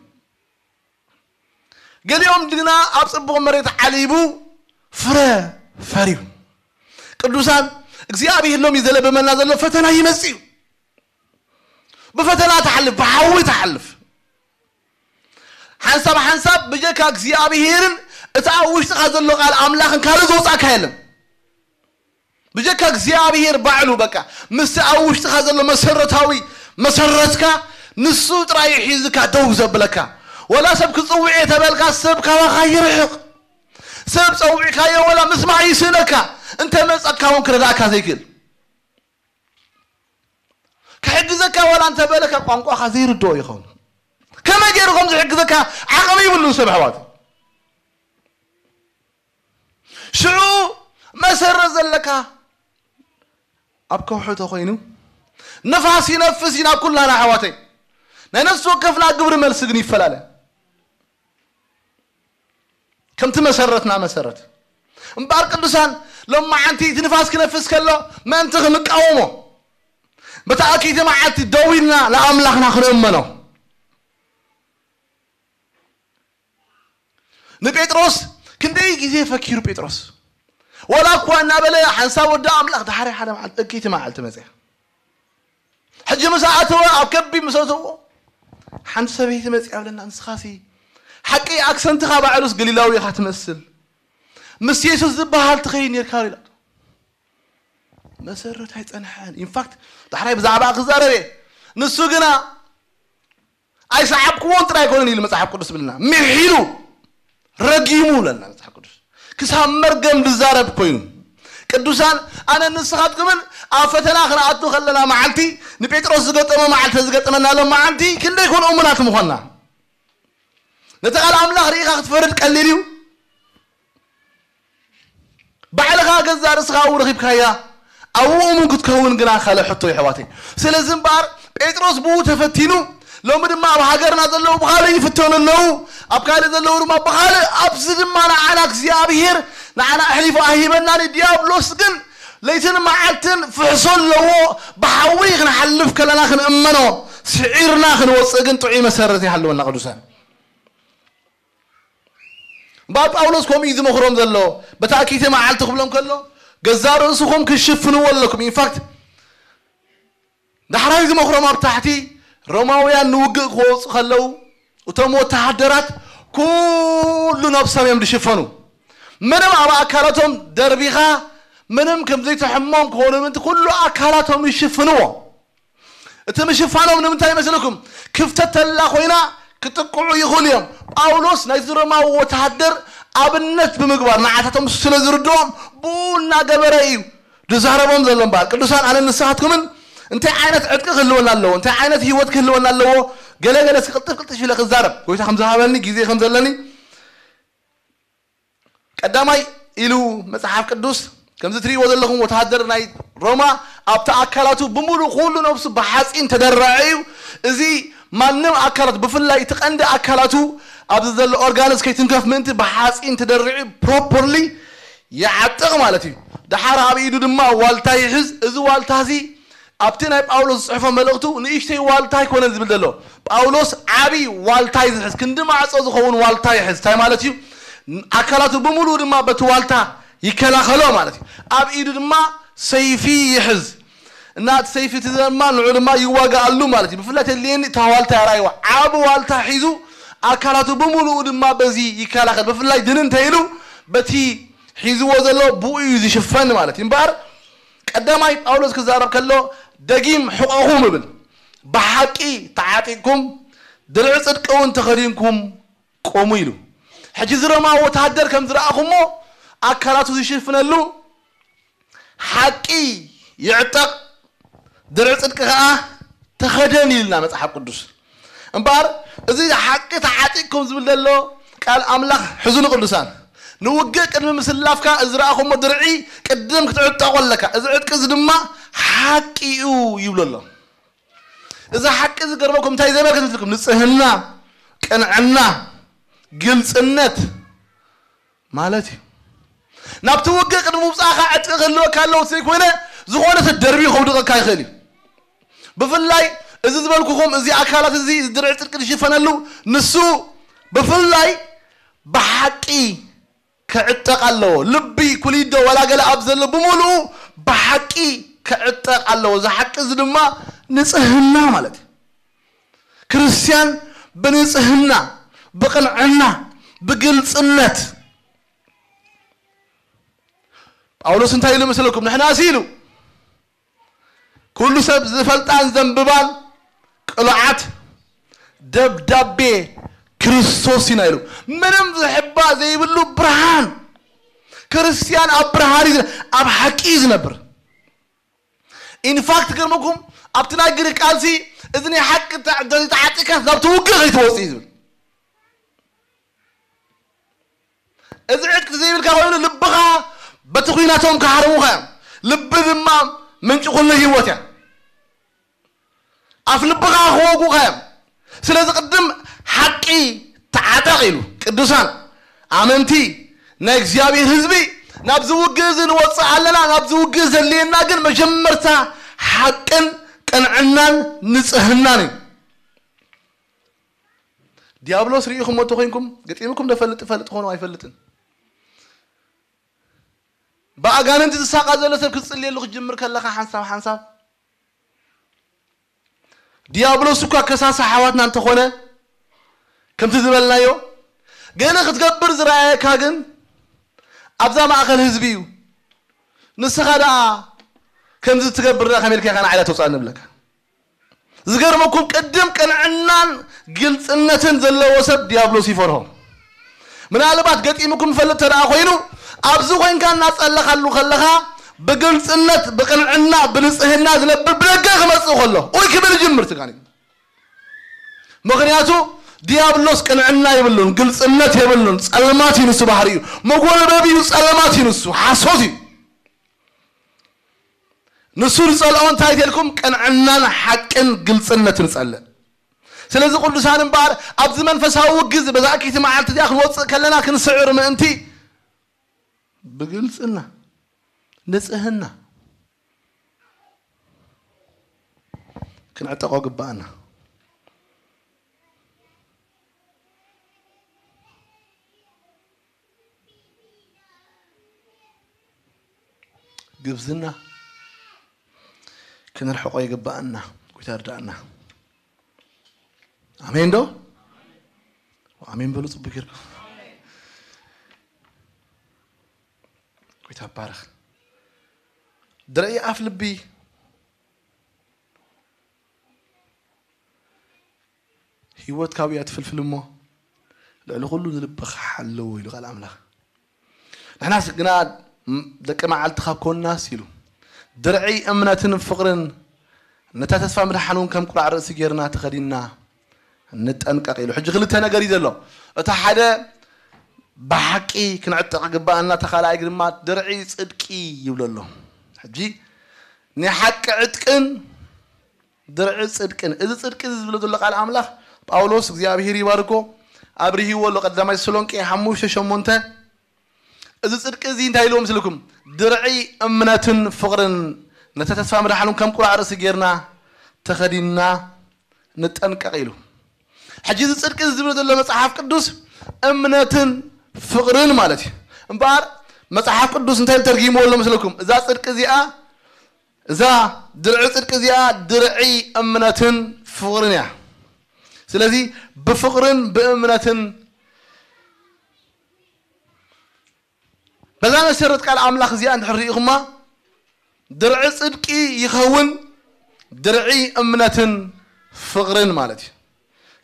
ገሊኦም ግና ኣብ ጽቡቕ መሬት ዓሊቡ ፍረ ፈርዩ። ቅዱሳን፣ እግዚኣብሔር ሎሚ ዘለብመና ዘሎ ፈተና ይመጽእ እዩ። ብፈተና ትሓልፍ፣ ብሓዊ ትሓልፍ። ሓንሳብ ሓንሳብ ብጀካ እግዚኣብሔርን እቲ ኣብ ውሽጥኻ ዘሎ ቃል ኣምላኽን ካልእ ዝወጻእካ የለን። ብጀካ እግዚኣብሔር ባዕሉ በቃ ምስቲ ኣብ ውሽጥኻ ዘሎ መሰረታዊ መሰረትካ ንሱ ጥራይ ሒዝካ ደው ዘብለካ። ወላ ሰብ ክጽውዕ እየ ተበልካ ሰብ ካባኻ ይርሕቕ። ሰብ ጸዊዕካዮ ወላ ምስማዕ ይስእነካ። እንተ መጸካ እውን ክረዳእካ ዘይክእል። ክሕግዘካ ዋላ እንተ በለካ ቋንቋኻ ዘይርድኦ ይኸውን። ከመይ ገይሩ ከም ዝሕግዘካ ዓቕሚ ይብሉን ሰብ ኣሕዋት። ሽዑ መሰረት ዘለካ ኣብ ከውሒ ተኾይኑ ንፋስ ይነፍስ ኢና ኩላና ኣሕዋተይ። ናይ ነፍሲ ወከፍና ግብሪ መልሲ ግን ይፈላለ። ከምቲ መሰረትና መሰረት። እምበኣር ቅዱሳን፣ ሎማዓንቲ እቲ ንፋስ ክነፍስ ከሎ ምእንቲ ክንቃወሞ፣ በታ እኪይቲ መዓልቲ ደው ኢልና ንኣምላኽና ክንእመኖ። ንጴጥሮስ ክንደይ ግዜ ፈኪሩ ጴጥሮስ። ወላ እኳ እናበለ ሓንሳብ ወዲ ኣምላኽ፣ ዳሕራይ ሓደ መዓልቲ፣ እኪይቲ መዓልቲ መጽያ። ሕጂ ምስ ኣተወ፣ ኣብ ከቢድ ምስ ኣተዎ፣ ሓንቲ ሰበይቲ መጽያ ብለና፣ ንስኻሲ ሓቂ ኣክሰንትኻ ባዕሉስ ገሊላዊ ኢኻ ትመስል። ምስ የሱስ ዝበሃል ትኸይድ ኔርካ ኢላቶ። መሰረት ኣይጸንሐን። ኢንፋክት፣ ዳሕራይ ብዛዕባ ክዛረብ እየ። ንሱ ግና ኣይሰዓብክዎን ጥራይ ኣይኮነን ኢሉ መጽሓፍ ቅዱስ ብልና። ምሒሉ፣ ረጊሙ ለና መጽሓፍ ቅዱስ። ክሳብ መርገም ዝዛረብ ኮይኑ። ቅዱሳን፣ ኣነ ንስኻትኩምን ኣብ ፈተና ክንኣቱ ከለና መዓልቲ፣ ንጴጥሮስ ዝገጠሞ መዓልቲ ዝገጠመና ሎም መዓልቲ፣ ክንደይ ኮን እሙናት ምኾንና። ነቲ ቃል ኣምላኽ ርኢኻ ክትፈርድ ቀሊል እዩ። ባዕልኻ ገዛ ርእስኻ ኣብኡ ረኺብካያ፣ ኣብኡ እሙን ክትከውን ግና ካልእ ሕቶ እዩ ኣሕዋተይ። ስለዚ እምበኣር ጴጥሮስ ብኡ ተፈቲኑ፣ ሎሚ ድማ ኣብ ሃገርና ዘለዉ ብኻልእ ይፍተኑ ኣለዉ፣ ኣብ ካልእ ዘለዉ ድማ ብኻልእ፣ ኣብዚ ድማ ንዓና እግዚኣብሔር ንዓና ኣሕሊፉ ኣይሂበናን። ዲያብሎስ ግን ለይትን መዓልትን ፍሕሶ ኣለዎ። ብሓዊ ክንሓልፍ ከለና ክንእመኖ፣ ስዒርና ክንወፅእ ግን ጥዑይ መሰረት ይሃልወና። ቅዱሳን፣ እምበኣር ጳውሎስ ከምኡ እዩ ዝመኽሮም ዘሎ። በታ እኪይቲ መዓልቲ ክብሎም ከሎ፣ ገዛ ርእስኹም ክሽፍንዎ ኣለኩም። ኢንፋክት ዳሕራይ ዝመኽሮም ኣብ ታሕቲ፣ ሮማውያን ንውግእ ክወፁ ከለዉ፣ እቶም ወተሃደራት ኩሉ ነብሶም እዮም ዝሽፈኑ። ምንም ኣብ ኣካላቶም ደርቢኻ፣ ምንም ከም ዘይትሕሞም ክኾኑ ምእንቲ ኩሉ ኣካላቶም ይሽፍንዎ። እቲ ምሽፋኖም ንምንታይ ይመስለኩም? ክፍተት ተላ ኮይና ክጥቅዑ ይኽእሉ እዮም። ጳውሎስ ናይቲ ሮማዊ ወተሃደር ኣብነት ብምግባር ንዓታቶም ስለ ዝርድኦም፣ ብኡ እናገበረ እዩ ዝዛረቦም ዘሎ። እምበኣር ቅዱሳን፣ ኣነ ንስኻትኩምን እንታይ ዓይነት ዕጥቂ ክህልወና ኣለዎ፣ እንታይ ዓይነት ህይወት ክህልወና ኣለዎ፣ ገለ ገለ እስኪ ቅልጥፍ ቅልጥፍ ኢለ ክዛረብ፣ ጎይታ ከም ዝሃበኒ፣ ግዜ ከም ዘለኒ። ቀዳማይ ኢሉ መጽሓፍ ቅዱስ፣ ከምዚ ትርእይዎ ዘለኹም ወተሃደር ናይ ሮማ፣ ኣብቲ ኣካላቱ ብምሉእ ኩሉ ነብሱ ብሓጺን ተደረዐ እዩ። እዚ ማንም ኣካላት፣ ብፍላይ እቲ ቀንዲ ኣካላቱ ኣብዚ ዘሎ ኦርጋንስ ከይትንከፍ ምእንቲ ብሓጺን ተደሪዑ ፕሮፐርሊ ይዓጥቕ ማለት እዩ። ደሓር ኣብ ኢዱ ድማ ዋልታ ይሕዝ። እዚ ዋልታ እዚ ኣብቲ ናይ ጳውሎስ ዝጽሕፎ መልእኽቱ ንእሽተይ ዋልታ ኣይኮነን ዝብል ዘሎ። ጳውሎስ ዓቢ ዋልታ እዩ ዝሕዝ፣ ክንዲ ማዕጾ ዝኸውን ዋልታ ይሕዝ። እንታይ ማለት እዩ? ኣካላቱ ብምሉኡ ድማ በቲ ዋልታ ይከላኸሎ ማለት እዩ። ኣብ ኢዱ ድማ ሰይፊ ይሕዝ እና እቲ ሰይፊ እቲ ድማ ንዑ ድማ ይዋጋኣሉ ማለት እዩ። ብፍላይ ተድልየኒ እታ ዋልታ ያራይዋ፣ ዓቢ ዋልታ ሒዙ ኣካላቱ ብምሉኡ ድማ በዚ ይከላኸል። ብፍላይ ድን እንተ ኢሉ በቲ ሒዝዎ ዘሎ ብኡ እዩ ዝሽፈን ማለት እዩ። እምበኣር ቀዳማይ ጳውሎስ ክዛረብ ከሎ፣ ደጊም ሕቆኹም እብል፣ ብሓቂ ተዓጢቅኩም፣ ድርዒ ጽድቂ እውን ተኸዲንኩም ቁሙ ኢሉ። ሕጂ እዚ ሮማዊ ወተሃደር ከም ዝረኣኹሞ ኣካላቱ ዝሽፍነሉ ሓቂ ይዕጠቕ፣ ድርዒ ጽድቂ ከኣ ተኸደን ኢልና መጽሓፍ ቅዱስ። እምበኣር እዚ ሓቂ ተዓጢቅኩም ዝብል ዘሎ ቃል ኣምላኽ ሕዙ ንቅዱሳን። ንውግእ ቅድሚ ምስላፍካ እዚ ረኣኹሞ ድርዒ ቅድም ክትዕጠቆ ኣለካ። እዚ ዕጥቂ እዚ ድማ ሓቂ እዩ ይብሎ ኣሎ። እዚ ሓቂ ዝገርመኩም እንታይ ዘመልክት ይመስልኩም? ንጽህና፣ ቅንዕና፣ ግልጽነት ማለት እዩ። ናብቲ ውግእ ቅድሚ ምውጻእካ ዕጥቂ ክህልወካ ኣለዎ፣ ዘይኮነ ዝኾነ ሰብ ደርቢዩ ከውድቐካ ይኽእል እዩ። ብፍላይ እዚ ዝበልኩኹም፣ እዚ ኣካላት እዚ፣ እዚ ድርዒ ጽድቂ ዝሽፈነሉ፣ ንሱ ብፍላይ ብሓቂ ክዕጠቕ ኣለዎ። ልቢ፣ ኩሊዶ፣ ዋላ ገለ ኣብ ዘሎ ብምሉኡ ብሓቂ ክዕጠቕ ኣለዎ። እዚ ሓቂ እዚ ድማ ንጽህና ማለት እዩ። ክርስትያን ብንጽህና፣ ብቕንዕና፣ ብግልጽነት። ጳውሎስ እንታይ ኢሉ መስለኩም? ንሕና ሲ ኢሉ፣ ኩሉ ሰብ ዝፈልጣን ዘንብባን ቅሉዓት ደብዳቤ ክርስቶስ ኢና ኢሉ። ምንም ዝሕባ ዘይብሉ ብርሃን። ክርስትያን ኣብ ብርሃን እዩ ዝነ-፣ ኣብ ሓቂ እዩ ዝነብር። ኢንፋክት ገርመኩም፣ ኣብቲ ናይ ግሪክ ቃልሲ እዚ ናይ ሓቂ ተዓ-፣ ተዓጢቅካ ናብቲ ውግእ ከይትወፅእ እዩ ዝብል። እዚ ዕጥቂ ዘይብልካ ኮይኑ ልብኻ በቲ ኲናቶም ክሃርሙኻ እዮም። ልቢ ድማ ምንጪ ኩሉ ህይወት እያ። ኣፍ ልብኻ ክወጉኻ እዮም። ስለዚ ቅድም ሓቂ ተዓጠቕ ኢሉ። ቅዱሳን ኣመንቲ ናይ እግዚኣብሔር ህዝቢ፣ ናብዚ ውግእ እዚ ንወፅእ ኣለና። ናብዚ ውግእ ዘድልየና ግን መጀመርታ ሓቅን ቅንዕናን ንፅህናን እዩ። ዲያብሎስ ርኢኹሞ እንተኾይንኩም፣ ገጢምኩም ዶ ፈልጥ? ይፈልጥ ኾኑ ኣይፈልጥን። ብኣጋንንቲ ዝሳቐ ዘሎ ሰብ ክትጽልየሉ ክትጅምር ከለኻ ሓንሳብ ሓንሳብ፣ ዲያብሎስ እኳ ከሳሲ ሓዋትና እንተኾነ፣ ከምቲ ዝበልናዮ፣ ገለ ክትገብር ዝረኣየካ ግን ኣብዛ ማእከል ህዝቢ እዩ። ንስኻ ደኣ ከምዚ ትገብር ደኣ ከመይ ኢልካ ኢኻ ንዓይ ተውፅኣኒ ንብለካ። ዝገርመኩም፣ ቅድም ቅንዕናን ግልጽነትን ዘለዎ ሰብ ዲያብሎስ ይፈርሆ። ምናልባት ገጢምኩም ይፈልጥ ተደኣ ኮይኑ፣ ኣብዚ ኮይንካ እናጸለኻሉ ከለኻ፣ ብግልጽነት፣ ብቅንዕና፣ ብንጽህና ዝነብር ብደገ ክመጽእ ከሎ፣ ኡይ ክብል ይጅምር እቲ ጋኔን። ምኽንያቱ ዲያብሎስ ቅንዕና የብሉን፣ ግልጽነት የብሉን፣ ጸልማት እዩ ንሱ ባህሪኡ፣ መጎልበቢኡ ጸልማት እዩ ንሱ፣ ሓሶት እዩ። ንሱ ዝጸልኦ እንታይ ተልኩም? ቅንዕናን ሓቅን ግልጽነትን ጸልእ። ስለዚ ቅዱሳን እምበኣር ኣብዚ መንፈሳዊ ውግዝ በዛ እኪቲ መዓልቲ እዚኣ ክንወጽእ ከለና ክንስዕር ምእንቲ ብግልጽና፣ ንጽህና፣ ክንዕጠቆ ግባኣና። ግብዝና ክንርሕቆ ይግባኣና። ጎይታ እርዳእና። ኣሜን ዶ? ኣሜን በሉ ጽቡቅ ጌርኩም። ጎይታ ባረኽ። ድርዒ ኣፍ ልቢ ህይወት ካብያ ትፍልፍል እሞ ልዕሊ ኩሉ ንልብኻ ሓለዎ ኢሉ ቃል ኣምላኽ። ንሕናስ ግና ደቂ መዓልቲ ካብ ኮንናስ ኢሉ ድርዒ እምነትን ፍቕርን ነታ ተስፋ ምድሓን እውን ከም ቁራዕ ርእሲ ጌርና ተኸዲንና ንጠንቀቕ ኢሉ። ሕጂ ክልተ ነገር እዩ ዘሎ። እቲ ሓደ ብሓቂ ክንዕጠቕ ግባኣና፣ እቲ ካልኣይ ድማ ድርዒ ጽድቂ ይብሎ ኣሎ። ሕጂ ናይ ሓቂ ዕጥቅን ድርዒ ጽድቅን። እዚ ጽድቂ እዚ ዝብሎ ዘሎ ቃል ኣምላኽ ጳውሎስ እግዚኣብሔር ይባርኮ ኣብርሂዎ ኣሎ። ቀዳማይ ተሰሎንቄ ሓሙሽተ ሸሞንተ። እዚ ጽድቂ እዚ እንታይ ኢልዎ ምስልኩም? ድርዒ እምነትን ፍቕርን ነቲ ተስፋ ምድሓኑን ከም ቁራዕ ርእሲ ጌርና ተኸዲንና ንጠንቀቕ ኢሉ። ሕጂ እዚ ጽድቂ እዚ ዝብሎ ዘሎ መጽሓፍ ቅዱስ እምነትን ፍቕርን ማለት እዩ። እምበኣር መጽሓፍ ቅዱስ እንታይ ኢሉ ተርጊምዎ ኣሎ ምስልኩም? እዛ ጽድቂ እዚኣ፣ እዛ ድርዒ ጽድቂ እዚኣ ድርዒ እምነትን ፍቕርን እያ። ስለዚ ብፍቕርን ብእምነትን በዛ መሰረት ቃል ኣምላኽ እዚኣ እንድሕር ርኢኹማ ድርዒ ጽድቂ ይኸውን፣ ድርዒ እምነትን ፍቕርን ማለት እዩ።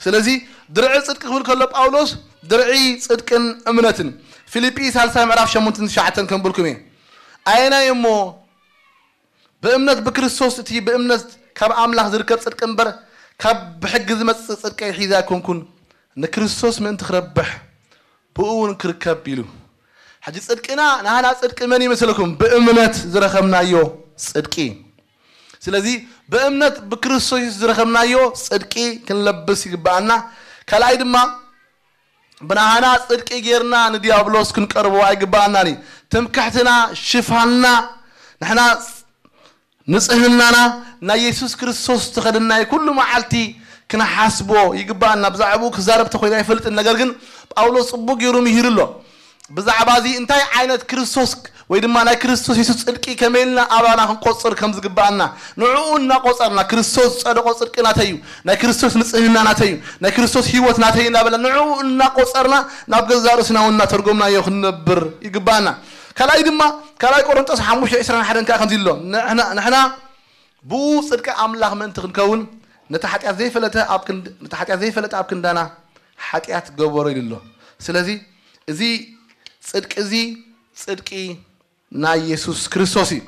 ስለዚ ድርዒ ጽድቂ ክብል ከሎ ጳውሎስ ድርዒ ጽድቅን እምነትን ፊልጲ ሳልሳይ ምዕራፍ ሸሞንተን ትሽዓተን ከንብልኩም እየ። ኣየናይ እሞ ብእምነት ብክርስቶስ እቲ ብእምነት ካብ ኣምላኽ ዝርከብ ጽድቂ እምበር ካብ ብሕጊ ዝመጽእ ጽድቂ ሒዘ ኣይኮንኩን። ንክርስቶስ ምእንቲ ክረብሕ ብኡ እውን ክርከብ ኢሉ። ሕጂ ጽድቅና ናህና ጽድቂ መን ይመስለኩም? ብእምነት ዝረኸብናዮ ጽድቂ። ስለዚ ብእምነት ብክርስቶስ ዝረኸብናዮ ጽድቂ ክንለብስ ይግባኣና። ካልኣይ ድማ ብናህና ጽድቂ ጌርና ንዲያብሎስ ክንቀርቦ ኣይግባኣናን እዩ። ትምክሕትና ሽፋንና ንሕና ንጽህናና ናይ የሱስ ክርስቶስ ተኸድናይ ኩሉ መዓልቲ ክንሓስቦ ይግባኣና። ብዛዕባኡ ክዛረብ ተኾይኑ ኣይፈልጥን፣ ነገር ግን ጳውሎስ ጽቡቅ ገይሩ ምሂሩ ኣሎ። ብዛዕባ እዚ እንታይ ዓይነት ክርስቶስ ወይ ድማ ናይ ክርስቶስ የሱስ ጽድቂ ከመይ ኢልና ኣባና ክንቆጽር ከም ዝግባኣና ንዕኡ እናቆጸርና ክርስቶስ ዝጸደቆ ጽድቂ ናተይ እዩ፣ ናይ ክርስቶስ ንጽህና ናተይ እዩ፣ ናይ ክርስቶስ ህይወት ናተይ እዩ እናበልና ንዕኡ እናቆጸርና ናብ ገዛእ ርእስና እውን እናተርጎምናዮ ክንነብር ይግባኣና። ካልኣይ ድማ ካልኣይ ቆሮንጦስ ሓሙሽተ ዕስራን ሓደን ከዓ ከምዚ ኣሎ ንሕና ንሕና ብኡ ጽድቂ ኣምላኽ ምእንቲ ክንከውን ነቲ ሓጢኣት ዘይፈለጠ ኣብ ክንድ ነቲ ሓጢኣት ዘይፈለጠ ኣብ ክንዳና ሓጢኣት ገበሮ ኢሉ ኣሎ። ስለዚ እዚ ጽድቂ እዚ ጽድቂ ናይ የሱስ ክርስቶስ እዩ።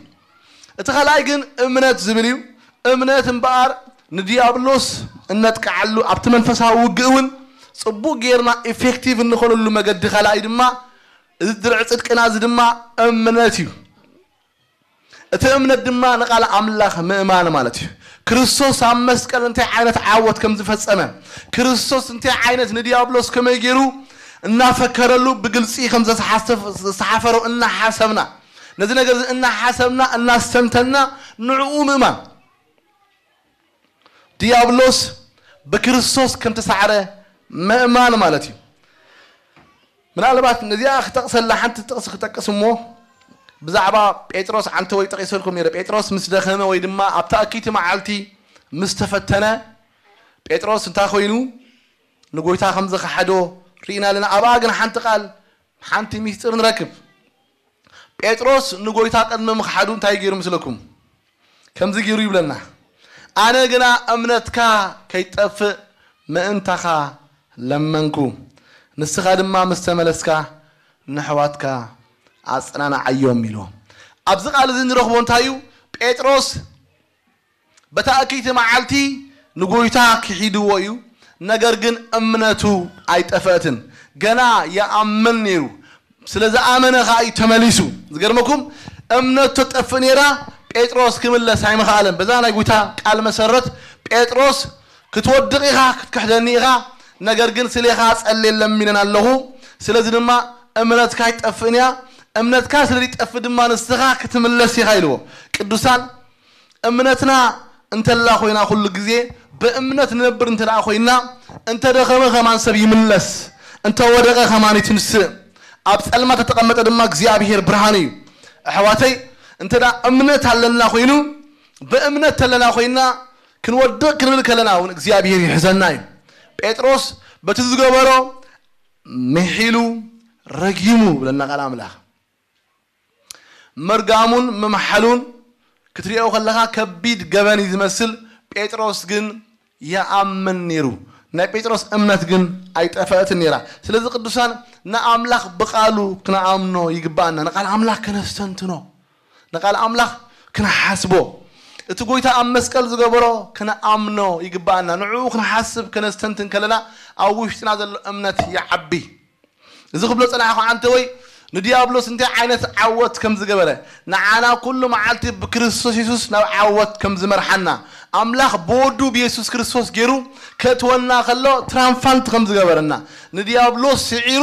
እቲ ካልኣይ ግን እምነት ዝብል እዩ። እምነት እምበኣር ንዲያብሎስ እነጥቅዓሉ ኣብቲ መንፈሳዊ ውግእ እውን ጽቡቅ ጌርና ኢፌክቲቭ እንኾነሉ መገዲ ካልኣይ ድማ እዚ ድርዒ ጽድቅና እዚ ድማ እምነት እዩ። እቲ እምነት ድማ ንቃል ኣምላኽ ምእማን ማለት እዩ። ክርስቶስ ኣብ መስቀል እንታይ ዓይነት ዓወት ከም ዝፈጸመ፣ ክርስቶስ እንታይ ዓይነት ንዲያብሎስ ከመይ ገይሩ እናፈከረሉ ብግልጺ ከም ዘተሓሰፍ- ዝተሓፈሮ እናሓሰብና፣ ነዚ ነገር እዚ እናሓሰብና እናስተንተና ንዕኡ ምእማን። ዲያብሎስ ብክርስቶስ ከም ተሳዕረ ምእማን ማለት እዩ። ምናልባት ነዚኣ ክጠቕሰላ ሓንቲ ጥቕሲ ክጠቅስ እሞ ብዛዕባ ጴጥሮስ ዓንተ ወይ ጠቂሰልኩም ነይረ። ጴጥሮስ ምስ ደኸመ ወይ ድማ ኣብታ እኪይቲ መዓልቲ ምስ ተፈተነ ጴጥሮስ እንታይ ኮይኑ ንጎይታ ከም ዝኸሓዶ ርኢና ኣለና። ኣብኣ ግን ሓንቲ ቃል ሓንቲ ሚስጥር ንረክብ። ጴጥሮስ ንጎይታ ቅድሚ ምኽሓዱ እንታይ ገይሩ ምስለኩም? ከምዚ ገይሩ ይብለና፣ ኣነ ግና እምነትካ ከይጠፍእ ምእንታኻ ለመንኩ፣ ንስኻ ድማ ምስ ተመለስካ ንሕዋትካ ኣጽናንዓዮም ኢልዎ። ኣብዚ ቃል እዚ ንረኽቦ እንታይ እዩ? ጴጥሮስ በታ እክይቲ መዓልቲ ንጎይታ ክሒድዎ እዩ። ነገር ግን እምነቱ ኣይጠፈእትን። ገና ይኣምን ነይሩ። ስለ ዝኣመነ ኸዓ እዩ ተመሊሱ። ዝገርመኩም እምነቱ ተጠፍእ ነይራ፣ ጴጥሮስ ክምለስ ኣይምኸኣለን። በዛ ናይ ጎይታ ቃል መሰረት ጴጥሮስ ክትወድቕ ኢኻ፣ ክትክሕደኒ ኢኻ፣ ነገር ግን ስሌኻ ጸልየ ለሚነን ኣለኹ። ስለዚ ድማ እምነትካ ኣይትጠፍእን እያ። እምነትካ ስለ ዘይጠፍእ ድማ ንስኻ ክትምለስ ኢኻ ኢልዎ። ቅዱሳን እምነትና እንተላ ኮይና፣ ኩሉ ግዜ ብእምነት ንነብር እንተ ደኣ ኮይና፣ እንተደኸመ ከማን ሰብ ይምለስ፣ እንተወደቐ ከማን ይትንስእ፣ ኣብ ጸልማት ተተቐመጠ ድማ እግዚኣብሔር ብርሃን እዩ። ኣሕዋተይ፣ እንተ ደኣ እምነት ኣለና ኮይኑ፣ ብእምነት ተለና ኮይና፣ ክንወድቕ ክንብል ከለና እውን እግዚኣብሔር ይሕዘና እዩ። ጴጥሮስ በቲ ዝገበሮ ምሒሉ ረጊሙ ብለና ቃል ኣምላኽ። ምርጋሙን ምምሓሉን ክትሪኦ ከለኻ ከቢድ ገበን እዩ ዝመስል። ጴጥሮስ ግን ይኣምን ነይሩ። ናይ ጴጥሮስ እምነት ግን ኣይጠፈአትን ነይራ። ስለዚ ቅዱሳን ንኣምላኽ ብቃሉ ክንኣምኖ ይግባኣና። ንቃል ኣምላኽ ከነስተንትኖ፣ ንቃል ኣምላኽ ክንሓስቦ፣ እቲ ጎይታ ኣብ መስቀል ዝገበሮ ክንኣምኖ ይግባኣና። ንዕኡ ክንሓስብ ከነስተንትን ከለና ኣብ ውሽጥና ዘሎ እምነት ይዓቢ። እዚ ክብሎ ጸናሕኩ ኣንተ ወይ ንዲያብሎስ እንታይ ዓይነት ዓወት ከም ዝገበረ፣ ንዓና ኩሉ መዓልቲ ብክርስቶስ የሱስ ናብ ዓወት ከም ዝመርሓና፣ ኣምላኽ ብወዱ ብየሱስ ክርስቶስ ገይሩ ከእትወና ከሎ ትራምፋንት ከም ዝገበረና፣ ንዲያብሎስ ስዒሩ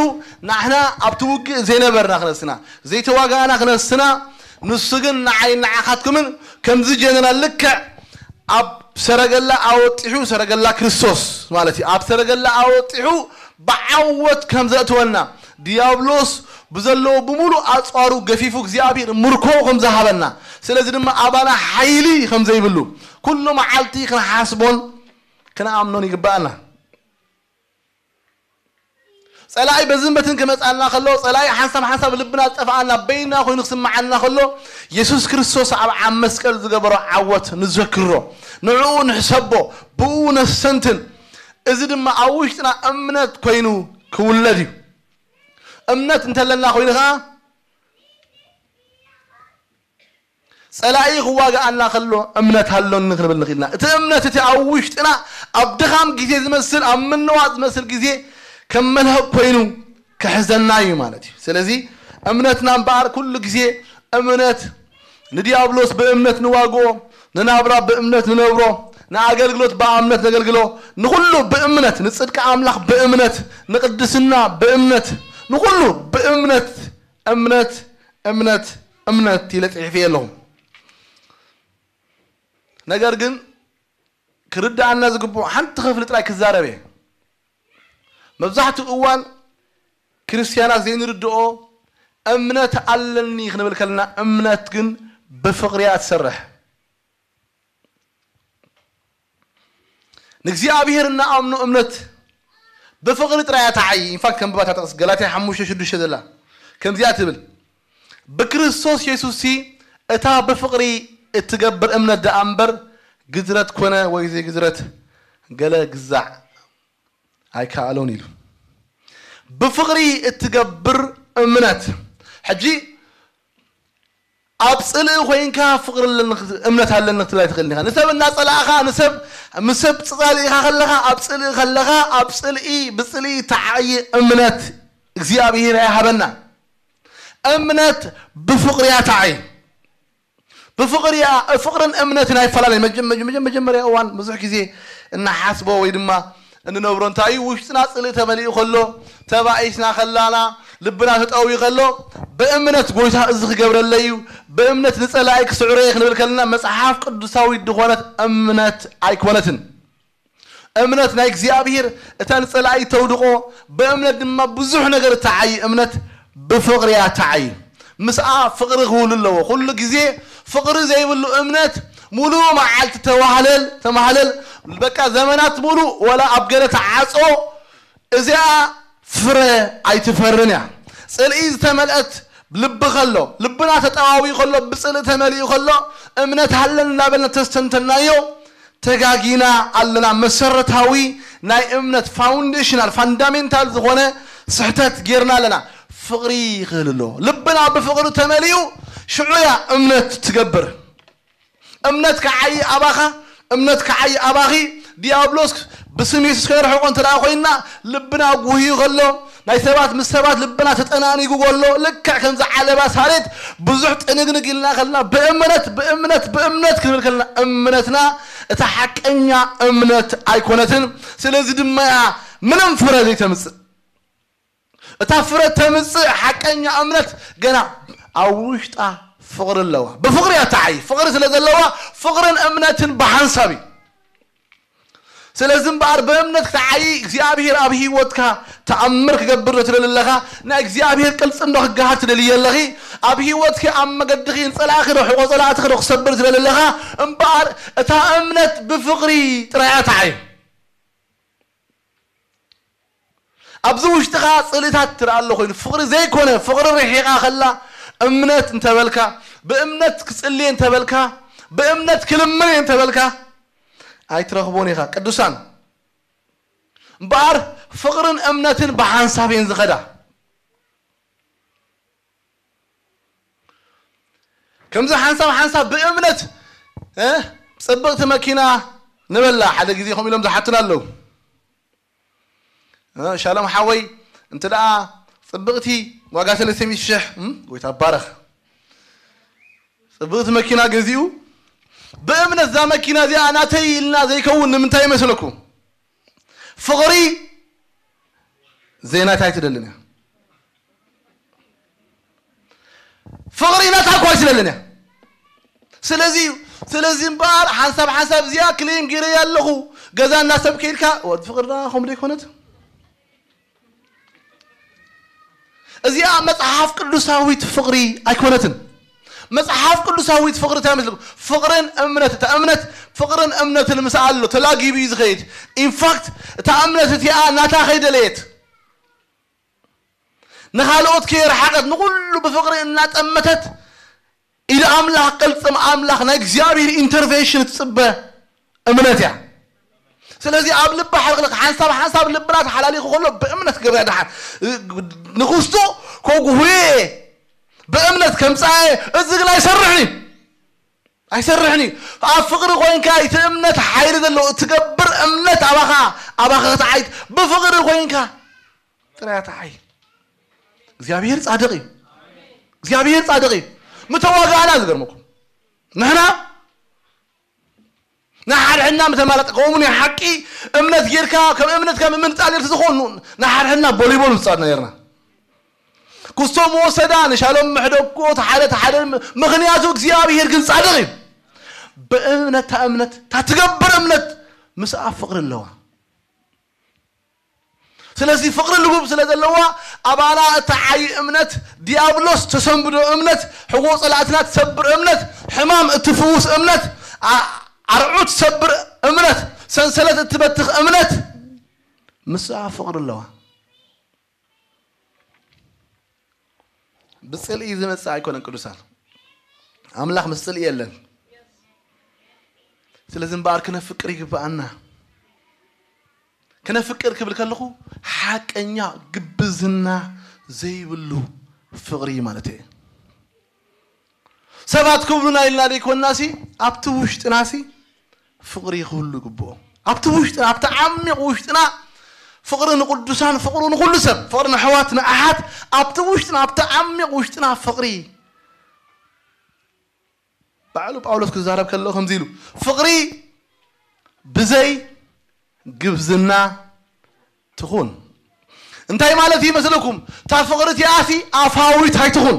ንሕና ኣብቲ ውግእ ዘይነበርና ክነስና፣ ዘይተዋጋእና ክነስና፣ ንሱ ግን ንዓይ ንዓኻትኩምን ከምዚ ጀነራል ልክዕ ኣብ ሰረገላ ኣወጢሑ፣ ሰረገላ ክርስቶስ ማለት እዩ። ኣብ ሰረገላ ኣወጢሑ ብዓወት ከም ዘእትወና፣ ዲያብሎስ ብዘለዎ ብምሉእ ኣጽዋሩ ገፊፉ እግዚኣብሔር ምርኮ ከም ዝሃበና፣ ስለዚ ድማ ኣባና ሓይሊ ከም ዘይብሉ፣ ኩሉ መዓልቲ ክንሓስቦን ክንኣምኖን ይግባኣና። ጸላኢ በዝን በትን ክመጻና ከሎ፣ ጸላኢ ሓንሳብ ሓንሳብ ልብና ዝጠፍኣና፣ በይና ኮይኑ ክስምዓና ከሎ፣ የሱስ ክርስቶስ ኣብ ዓብ መስቀል ዝገበሮ ዓወት ንዘክሮ፣ ንዕኡ ንሕሰቦ፣ ብኡ ነስተንትን። እዚ ድማ ኣብ ውሽጥና እምነት ኮይኑ ክውለድ እዩ። እምነት እንተለና ኮይኑ ኸኣ፣ ጸላኢ ክዋግኣና ከሎ እምነት ኣሎኒ ክንብል ንኽእልና። እቲ እምነት እቲ ኣብ ውሽጥና ኣብ ድኻም ግዜ ዝመስል፣ ኣብ ምንዋጽ ዝመስል ግዜ ከም መልህቕ ኮይኑ ክሕዘና እዩ ማለት እዩ። ስለዚ እምነትና እምበኣር ኩሉ ግዜ እምነት ንዲያብሎስ ብእምነት ንዋግኦ፣ ንናብራ ብእምነት ንነብሮ፣ ንኣገልግሎት ብእምነት ነገልግሎ፣ ንኹሉ ብእምነት፣ ንጽድቂ ኣምላኽ ብእምነት፣ ንቅድስና ብእምነት፣ ንኹሉ ብእምነት፣ እምነት፣ እምነት፣ እምነት ኢለ ጽሒፈ ኣለኹ። ነገር ግን ክርድኣና ዝግብኦ ሓንቲ ክፍሊ ጥራይ ክዛረብ እየ። መብዛሕትኡ እዋን ክርስትያናት ዘይንርድኦ እምነት ኣለኒ ክንብል ከለና እምነት ግን ብፍቕሪ እያ ትሰርሕ። ንእግዚኣብሔር እናኣምኖ እምነት ብፍቕሪ ጥራይ እያ ትዓዪ። ኢንፋክት ከንብባ እታ ጥቕሲ ገላትያ ሓሙሽተ ሽዱሽተ ዘላ ከምዚኣ ትብል፣ ብክርስቶስ የሱስ ሲ እታ ብፍቕሪ እትገብር እምነት ደኣ እምበር ግዝረት ኮነ ወይ ዘይግዝረት ገለ ግዛዕ ኣይከኣሎን ኢሉ። ብፍቕሪ እትገብር እምነት። ሕጂ ኣብ ጽልኢ ኮይንካ ፍቕሪ ኣለኒ ክት-፣ እምነት ኣለኒ ክትብል ኣይትኽእልን ኢኻ። ንሰብ እናጸላእኻ፣ ንሰብ፣ ምስ ሰብ ጽላኢኻ ከለኻ፣ ኣብ ጽልኢ ከለኻ፣ ኣብ ጽልኢ፣ ብጽልኢ እትዓዪ እምነት እግዚኣብሔር ኣይሃበና። እምነት ብፍቕሪ እያ ትዓዪ። ብፍቕሪ እያ፣ ፍቕርን እምነትን ኣይፈላለን። መጀ-፣ መጀ-፣ መጀመርያ እዋን ብዙሕ ግዜ እናሓስቦ ወይ ድማ እንነብሮ እንታይ እዩ? ውሽጥና ጽልኢ ተመሊኡ ከሎ፣ ተባኢስና ከላና፣ ልብና ተጠውዩ ከሎ፣ ብእምነት ጎይታ እዚ ክገብረለይ እዩ፣ ብእምነት ንጸላኢ ክስዕሮ እየ ክንብል ከለና፣ መጽሓፍ ቅዱሳዊት ዝኾነት እምነት ኣይኮነትን። እምነት ናይ እግዚኣብሔር እታ ንጸላኢ ተውድቖ፣ ብእምነት ድማ ብዙሕ ነገር እትዓዪ እምነት ብፍቕሪ እያ እትዓዪ። ምስኣ ፍቕሪ ክህሉ ኣለዎ። ኩሉ ግዜ ፍቕሪ ዘይብሉ እምነት ሙሉእ መዓልቲ ተዋህለል፣ ተማህለል፣ በቃ ዘመናት ሙሉእ ወላ ኣብ ገለ ተዓጾ፣ እዚኣ ፍረ ኣይትፈርን እያ። ጽልኢ ዝተመልአት ልቢ ከሎ፣ ልብና ተጠዋዊ ከሎ፣ ብጽልኢ ተመሊኡ ከሎ፣ እምነት ሃለን እናበልና ተስተንተናዮ፣ ተጋጊና ኣለና። መሰረታዊ ናይ እምነት ፋውንዴሽናል፣ ፋንዳሜንታል ዝኾነ ስሕተት ጌርና ኣለና። ፍቕሪ ክህልሎ፣ ልብና ብፍቕሪ ተመሊኡ፣ ሽዑ እያ እምነት ትገብር። እምነት ክዓዪ ኣባኻ፣ እምነት ክዓዪ ኣባኺ፣ ዲያብሎስ ብስም የሱስ ከነርሕቆ እንተ ደኣ ኮይንና፣ ልብና ጉህዩ ከሎ፣ ናይ ሰባት ምስ ሰባት ልብና ተጠናኒጉ ከሎ፣ ልክዕ ከምዚ ዓለባ ሳሬት ብዙሕ ጥንግንግ ኢልና ከለና፣ ብእምነት፣ ብእምነት፣ ብእምነት ክንብል ከለና፣ እምነትና እታ ሓቀኛ እምነት ኣይኮነትን። ስለዚ ድማ እያ ምንም ፍረ ዘይተምጽእ። እታ ፍረ ተምጽእ ሓቀኛ እምነት ገና ኣብ ውሽጣ ፍቕሪ ኣለዋ። ብፍቕሪ እያ ትዓዪ። ፍቕሪ ስለ ዘለዋ ፍቕርን እምነትን ብሓንሳብ እዩ። ስለዚ እምበኣር ብእምነት ክትዓዪ እግዚኣብሔር ኣብ ህይወትካ ተኣምር ክገብር ዶ ትደሊ ኣለኻ? ናይ እግዚኣብሔር ቅልጽም ዶ ክገሃር ትደልዪ ኣለኺ? ኣብ ህይወትኪ ኣብ መገድኺ ንጸላእኺ ዶ ሕቖ ጸላእትኺ ዶ ክሰብር ትደሊ ኣለኻ? እምበኣር እታ እምነት ብፍቕሪ ጥራይ እያ ትዓዪ። ኣብዚ ውሽጥኻ ጽልእታት ትርኣ ኣሎ ኮይኑ ፍቕሪ ዘይኮነ ፍቕሪ ርሒቓ ከላ እምነት እንተበልካ ብእምነት ክጽልየ እንተበልካ ብእምነት ክልምን እየ እንተበልካ ኣይትረኽቦን ኢኻ ቅዱሳን እምበኣር ፍቕርን እምነትን ብሓንሳብ እየን ዝኸዳ ከምዚ ሓንሳብ ሓንሳብ ብእምነት እ፣ ጽብቕቲ መኪና ንበላ ሓደ ግዜ ከምኡ ኢሎም ዝሓቱና ኣለዉ እ፣ ሻሎም ሓወይ እንተ ደኣ ጽብቕቲ ዋጋ ሰለስተ ሚእቲ ሽሕ እም፣ ጎይታ ባረኽ ጽብቕቲ መኪና ገዚኡ ብእምነት እዛ መኪና እዚኣ ናተይ ኢልና ዘይከውን ንምንታይ ይመስለኩም ፍቕሪ ዘይናታ ኣይትደልን እያ ፍቕሪ ናታ እኳ ኣይትደልን እያ ስለዚ ስለዚ እምበኣር ሓንሳብ ሓንሳብ እዚኣ ክሌም ገይረ ኣለኹ ገዛ እናሰብ ከይድካ ወዲ ፍቕሪ ደኣ ከምኡ ዶ ይኮነት እዚኣ መጽሓፍ ቅዱሳዊት ፍቕሪ ኣይኮነትን መጽሓፍ ቅዱሳዊት ፍቕሪ እንታይ መስለኩም ፍቕርን እምነት እታ እምነት ፍቕርን እምነትን ምስ ኣሎ ተላጊቡ እዩ ዝኸይድ ኢንፋክት እታ እምነት እቲኣ ናታ ከይደለየት ንኻልኦት ከየርሓቐት ንኹሉ ብፍቕሪ እናጠመተት ኢድ ኣምላኽ ቅልጽም ኣምላኽ ናይ እግዚኣብሔር ኢንተርቬንሽን ትጽበ እምነት እያ ስለዚ ኣብ ልቢ ሓልቕልቕ ሓንሳብ ሓንሳብ ልብና ተሓላሊኹ ከሎ ብእምነት ገብረ ድሓን ንኽስቱ ከጉህየ ብእምነት ከምፃየ እዚ ግን ኣይሰርሕን እዩ ኣይሰርሕን እዩ ኣብ ፍቕሪ ኮይንካ እቲ እምነት ሓይሊ ዘለዎ እትገብር እምነት ኣባኻ ኣባኻ ክትዓይት ብፍቕሪ ኮይንካ ጥራይ ተዓይ እግዚኣብሔር ፃድቕ እዩ እግዚኣብሔር ፃድቕ እዩ ምተዋጋእና ዝገርመኩም ንሕና ንሓድሕድና ምተማላጠ ከምኡ ናይ ሓቂ እምነት ጌርካ ከም እምነትካ ምምንጣል ጌርካ ዝኾኑ ንሓድሕድና ቦሊቦል ምፃድና ጌርና ክስቶም ወሰዳ ንሻሎም መሕደጎ ተሓደ ተሓደ ምኽንያቱ እግዚኣብሔር ግን ፃድቕ እዩ ብእምነት እታ እምነት እታ ትገብር እምነት ምስኣ ፍቕሪ ኣለዋ ስለዚ ፍቕሪ ልቡብ ስለ ዘለዋ ኣባና እትዓይ እምነት ዲያብሎስ ተሰንብዶ እምነት ሕጎ ጸላእትና ትሰብር እምነት ሕማም እትፍውስ እምነት ኣርዑት ትሰብር እምነት ሰንሰለት እትበትኽ እምነት ምስኣ ፍቕሪ ኣለዋ ብጽልኢ ዝመጽእ ኣይኮነን ቅዱሳን ኣምላኽ ምስ ጽልኢ የለን ስለዚ እምበኣር ክነፍቅር ይግብኣና ክነፍቅር ክብል ከለኹ ሓቀኛ ግብዝና ዘይብሉ ፍቕሪ ማለት እየ ሰባት ክብሉና ኢልና ዘይኮንናሲ ኣብቲ ውሽጥናሲ ፍቕሪ ክህሉ ይግብኦ ኣብቲ ውሽጥና ኣብቲ ዓሚቕ ውሽጥና ፍቕሪ ንቅዱሳን ፍቕሪ ንኩሉ ሰብ ፍቕሪ ንሕዋት ንኣሓት ኣብቲ ውሽጥና ኣብቲ ዓሚቕ ውሽጥና ፍቕሪ ባዕሉ ጳውሎስ ክዛረብ ከሎ ከምዚ ኢሉ ፍቕሪ ብዘይ ግብዝና ትኹን እንታይ ማለት ይመስለኩም እታ ፍቕሪ እቲኣሲ ኣፋዊት ኣይትኹን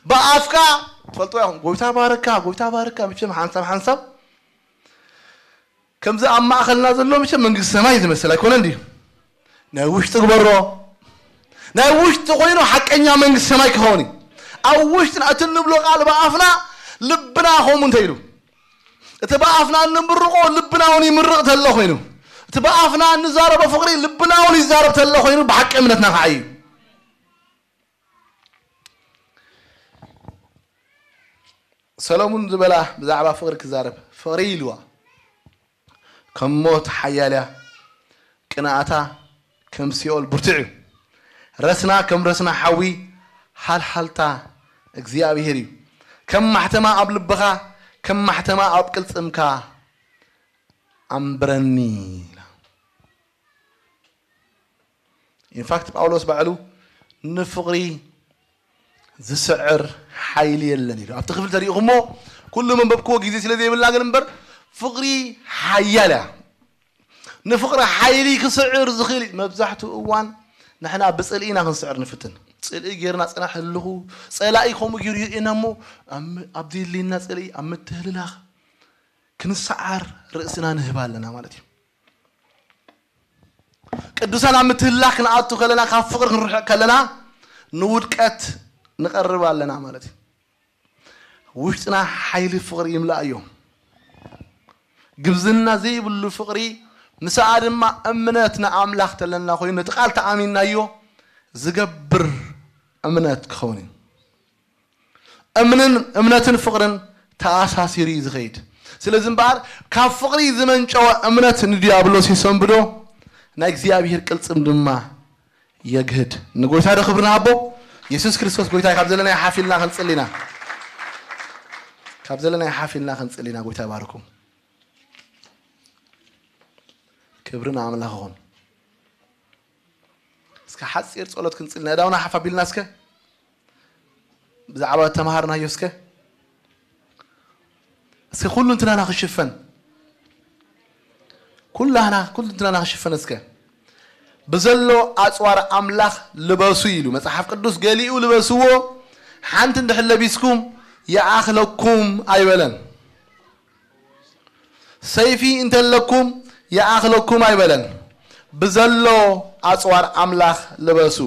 ብኣፍካ ትፈልጥዋ ኢኹም ጎይታ ባረካ ጎይታ ባረካ መቸም ሓንሳብ ሓንሳብ ከምዚ ኣብ ማእኸልና ዘሎ መቸም መንግስቲ ሰማይ ዝመስል ኣይኮነን ድዩ ናይ ውሽጢ ግበሮ ናይ ውሽጢ ኮይኑ ሓቀኛ መንግስቲ ሰማይ ክኸውን እዩ ኣብ ውሽጥና እቲ እንብሎ ቃል ብኣፍና ልብና ከምኡ እንተ ኢሉ እቲ ብኣፍና እንምርቆ ልብና እውን ይምርቕ ተሎ ኮይኑ እቲ ብኣፍና እንዛረቦ ፍቕሪ ልብና እውን ይዛረብ ተሎ ኮይኑ ብሓቂ እምነትና ከዓ እዩ ሰሎሙን ዝበላ ብዛዕባ ፍቕሪ ክዛረብ ፍቕሪ ኢልዋ ከም ሞት ሓያል እያ ቅንኣታ ከም ሲኦል ብርቱዕ እዩ ረስና ከም ረስና ሓዊ ሃልሃልታ እግዚኣብሄር እዩ ከም ማሕተማ ኣብ ልብኻ ከም ማሕተማ ኣብ ቅልጽምካ ኣንብረኒ ኢላ ኢንፋክት ጳውሎስ ባዕሉ ንፍቕሪ ዝስዕር ሓይሊ የለን ኢሉ ኣብቲ ክፍል ተሪእኹሞ ኩሉ መንበብክዎ ግዜ ስለ ዘይብልና ግን እምበር ፍቕሪ ሓያል እያ ንፍቕሪ ሓይሊ ክስዕር ዝኽእል መብዛሕትኡ እዋን ንሕና ብፅልኢና ክንስዕር ንፍትን ጽልኢ ጌርና ጽናሕ ህልኹ፣ ጸላኢ ከምኡ ጌሩ ይርእየና እሞ፣ ኣብ ም-፣ ኣብ ዘየድልየና ጽልኢ፣ ኣብ ምትህልላኽ ክንሰዓር ርእስና ንህብ ኣለና ማለት እዩ። ቅዱሳን ኣብ ምትህልላኽ ክንኣቱ ከለና፣ ካብ ፍቕሪ ክንርሕቕ ከለና፣ ንውድቀት ንቐርብ ኣለና ማለት እዩ። ውሽጥና ሓይሊ ፍቕሪ ይምላእ እዮ። ግብዝና ዘይብሉ ፍቕሪ፣ ምስኣ ድማ እምነት ንኣምላኽ ተለና ኮይኑ፣ ነቲ ቃል ተኣሚንናዮ ዝገብር እምነት ክኸውን እዩ። እምንን፣ እምነትን ፍቕርን ተኣሳሲሩ እዩ ዝኸይድ። ስለዚ እምበኣር፣ ካብ ፍቕሪ ዝመንጨወ እምነት ንዲያብሎስ የሰንብዶ፣ ናይ እግዚኣብሔር ቅልጽም ድማ የግህድ። ንጎይታ ዶ ክብሪ ንሃቦ? የሱስ ክርስቶስ ጎይታ እዩ። ካብ ዘለናዮ ሓፍ ኢልና ክንጽሊ ኢና። ካብ ዘለናዮ ሓፍ ኢልና ክንጽሊ ኢና። ጎይታ ይባርኩም። ክብሪ ንኣምላኽ ይኹን። እስከ ሓጺር ጸሎት ክንጽሊ ኢና። ኣእዳውና ሓፍ ኣቢልና እስከ ብዛዕባ እተምሃርናዮ እስከ፣ እስከ ኩሉ እንትናና ክሽፈን፣ ኩላህና፣ ኩሉ እንትናና ክሽፈን እስከ። ብዘሎ ኣጽዋር ኣምላኽ ልበሱ ኢሉ መጽሓፍ ቅዱስ፣ ገሊኡ ልበስዎ፣ ሓንቲ እንድሕር ለቢስኩም ይኣኽለኩም ኣይበለን። ሰይፊ እንተለኩም ይኣኽለኩም ኣይበለን። ብዘሎ ኣጽዋር ኣምላኽ ልበሱ።